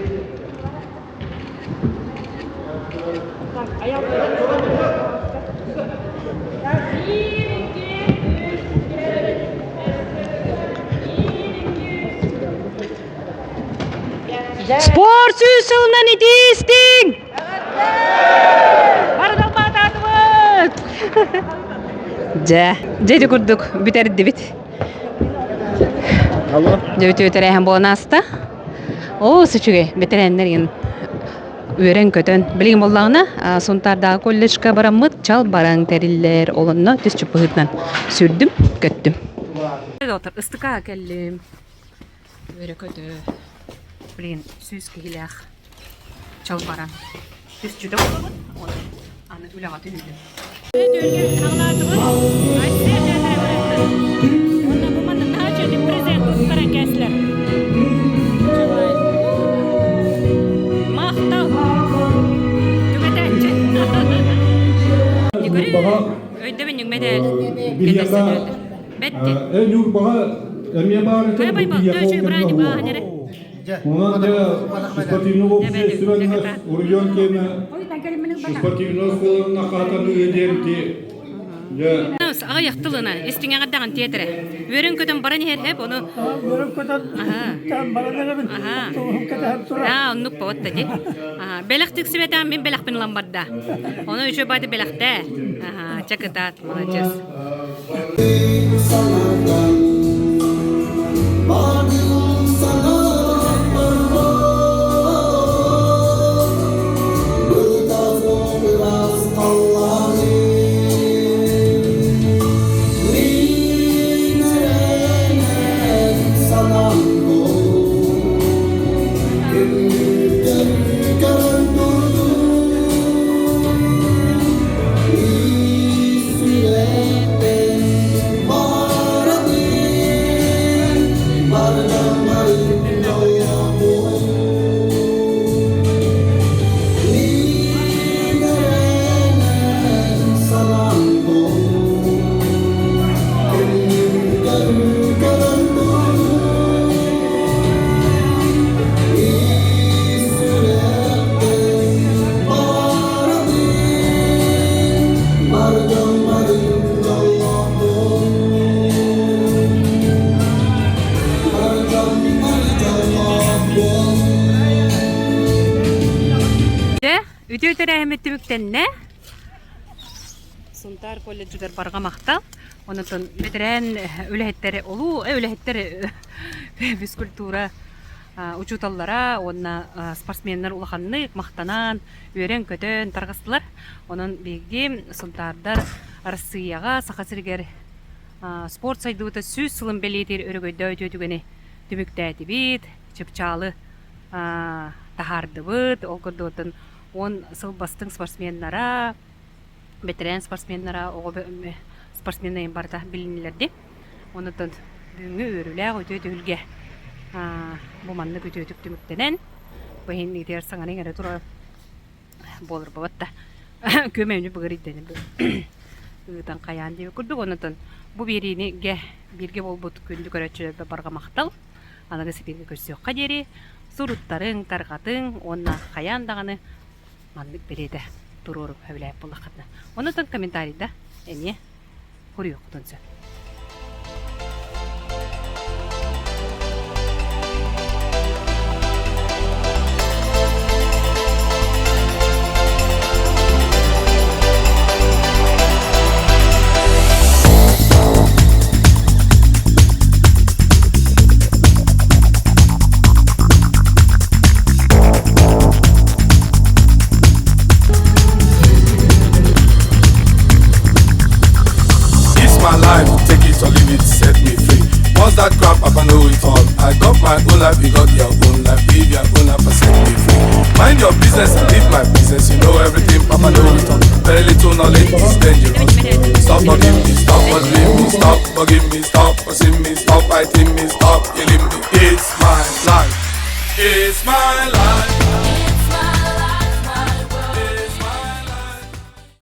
Спорт сүүс сылынан итиистиҥ! Барыталбаатаатыбыт! Дьэ, дьэ ити курдук бүтэрдибит. Дьэ үтүө тэрээһин буолан ааста. Оо, үчүгэй, бэтэрээннэр игин үөрэн-көтөн. Билигин буоллаҕына, Сунтаардааҕы колледжка бараммыт, чал бараҥ тэриллэр, ол онно түс быһыытынан сүрдүм, көттүм. Доктор, ыстыкаа кэллим. Үөрэ-көтө. Билигин 100 киһилээх чал баран. Түсчүтэ буолабын, онон аны үлэҕэ түһүүтүм. Өйдөбүнньүк мэтээл Бэтти. Ньурбаҕа эмиэ баар этэ, бу биһиэхэ ол кэмҥэ уһуоҕа. Онон дьэ спортивный общественность оройуон киэнэ спортивный оскуоланан хаатаныыга диэн ти дьэ Аҕыйах тылына истиҥэҕэ даҕан тиэтэрэ. Үөрэн-көтөн баран иһэр эп ону Үөрэн көтөн баран эрэбин. Аа, оннук повод ди. Бэлэх тиксибэтээм мин бэлэхпин ылан барда. Ону үчүгэй баайда бэлэхтээ. Аха, чэ кытаат, молодец. Үтүө тэрээһиммит түмүктэннэ. Сунтаар колледжыгар барҕа махтал. Онон бэтэрээн үлэһиттэр улуу үлэһиттэр физкультура учууталлара уонна спортсменнар улаханнык махтанан, үөрэн-көтөн тарҕастылар. Онон биһиги Сунтаардар Арассыыйаҕа, Саха сиригэр спорт сайдыбыта 100 сылын бэлиэтиир өрөгөйдөөх үтүө түгэни түмүктээтибит, чыпчаалы таһаардыбыт. Ол курдук 10 сыл бастыҥ спортсменнара, бэтэрээн спортсменнара, оҕо спортсменнарын барыта билиннилэр дии. Онон бүгүҥҥү үөрүүлээх үтүө түһүлгэ бу маннык үтүөтүк түмүктэнэн, бу иһин итигэр саҥаны иҥэрэ турар буолар бобот да күөмэйүнү быгыр ирдэнэ ыытан хайаан диэбит курдук. Онон бу биэриинигэ бииргэ буолбут күндү көрөөччүлэрбэр барҕа махтал. Аныгы ситиигэ көрсүөххэ диэри суруттарыҥ, тарҕатыҥ уонна хайаан даҕаны маннык бэлиэтэ туруору сөбүлээбит буоллаххытына. Онон комментарийда эмиэ хоруйуоххутун сөп. It's my life, take it or leave it, set me free. What's that crap? I know it all. I got my own life, you got your own life. Live your own life and set me free. Mind your business and leave my business. You know everything, Papa know it all. Very little knowledge is dangerous. Stop bugging me, stop bothering me, stop bugging me, stop pushing me, stop fighting me, stop killing me. It's my life. It's my life.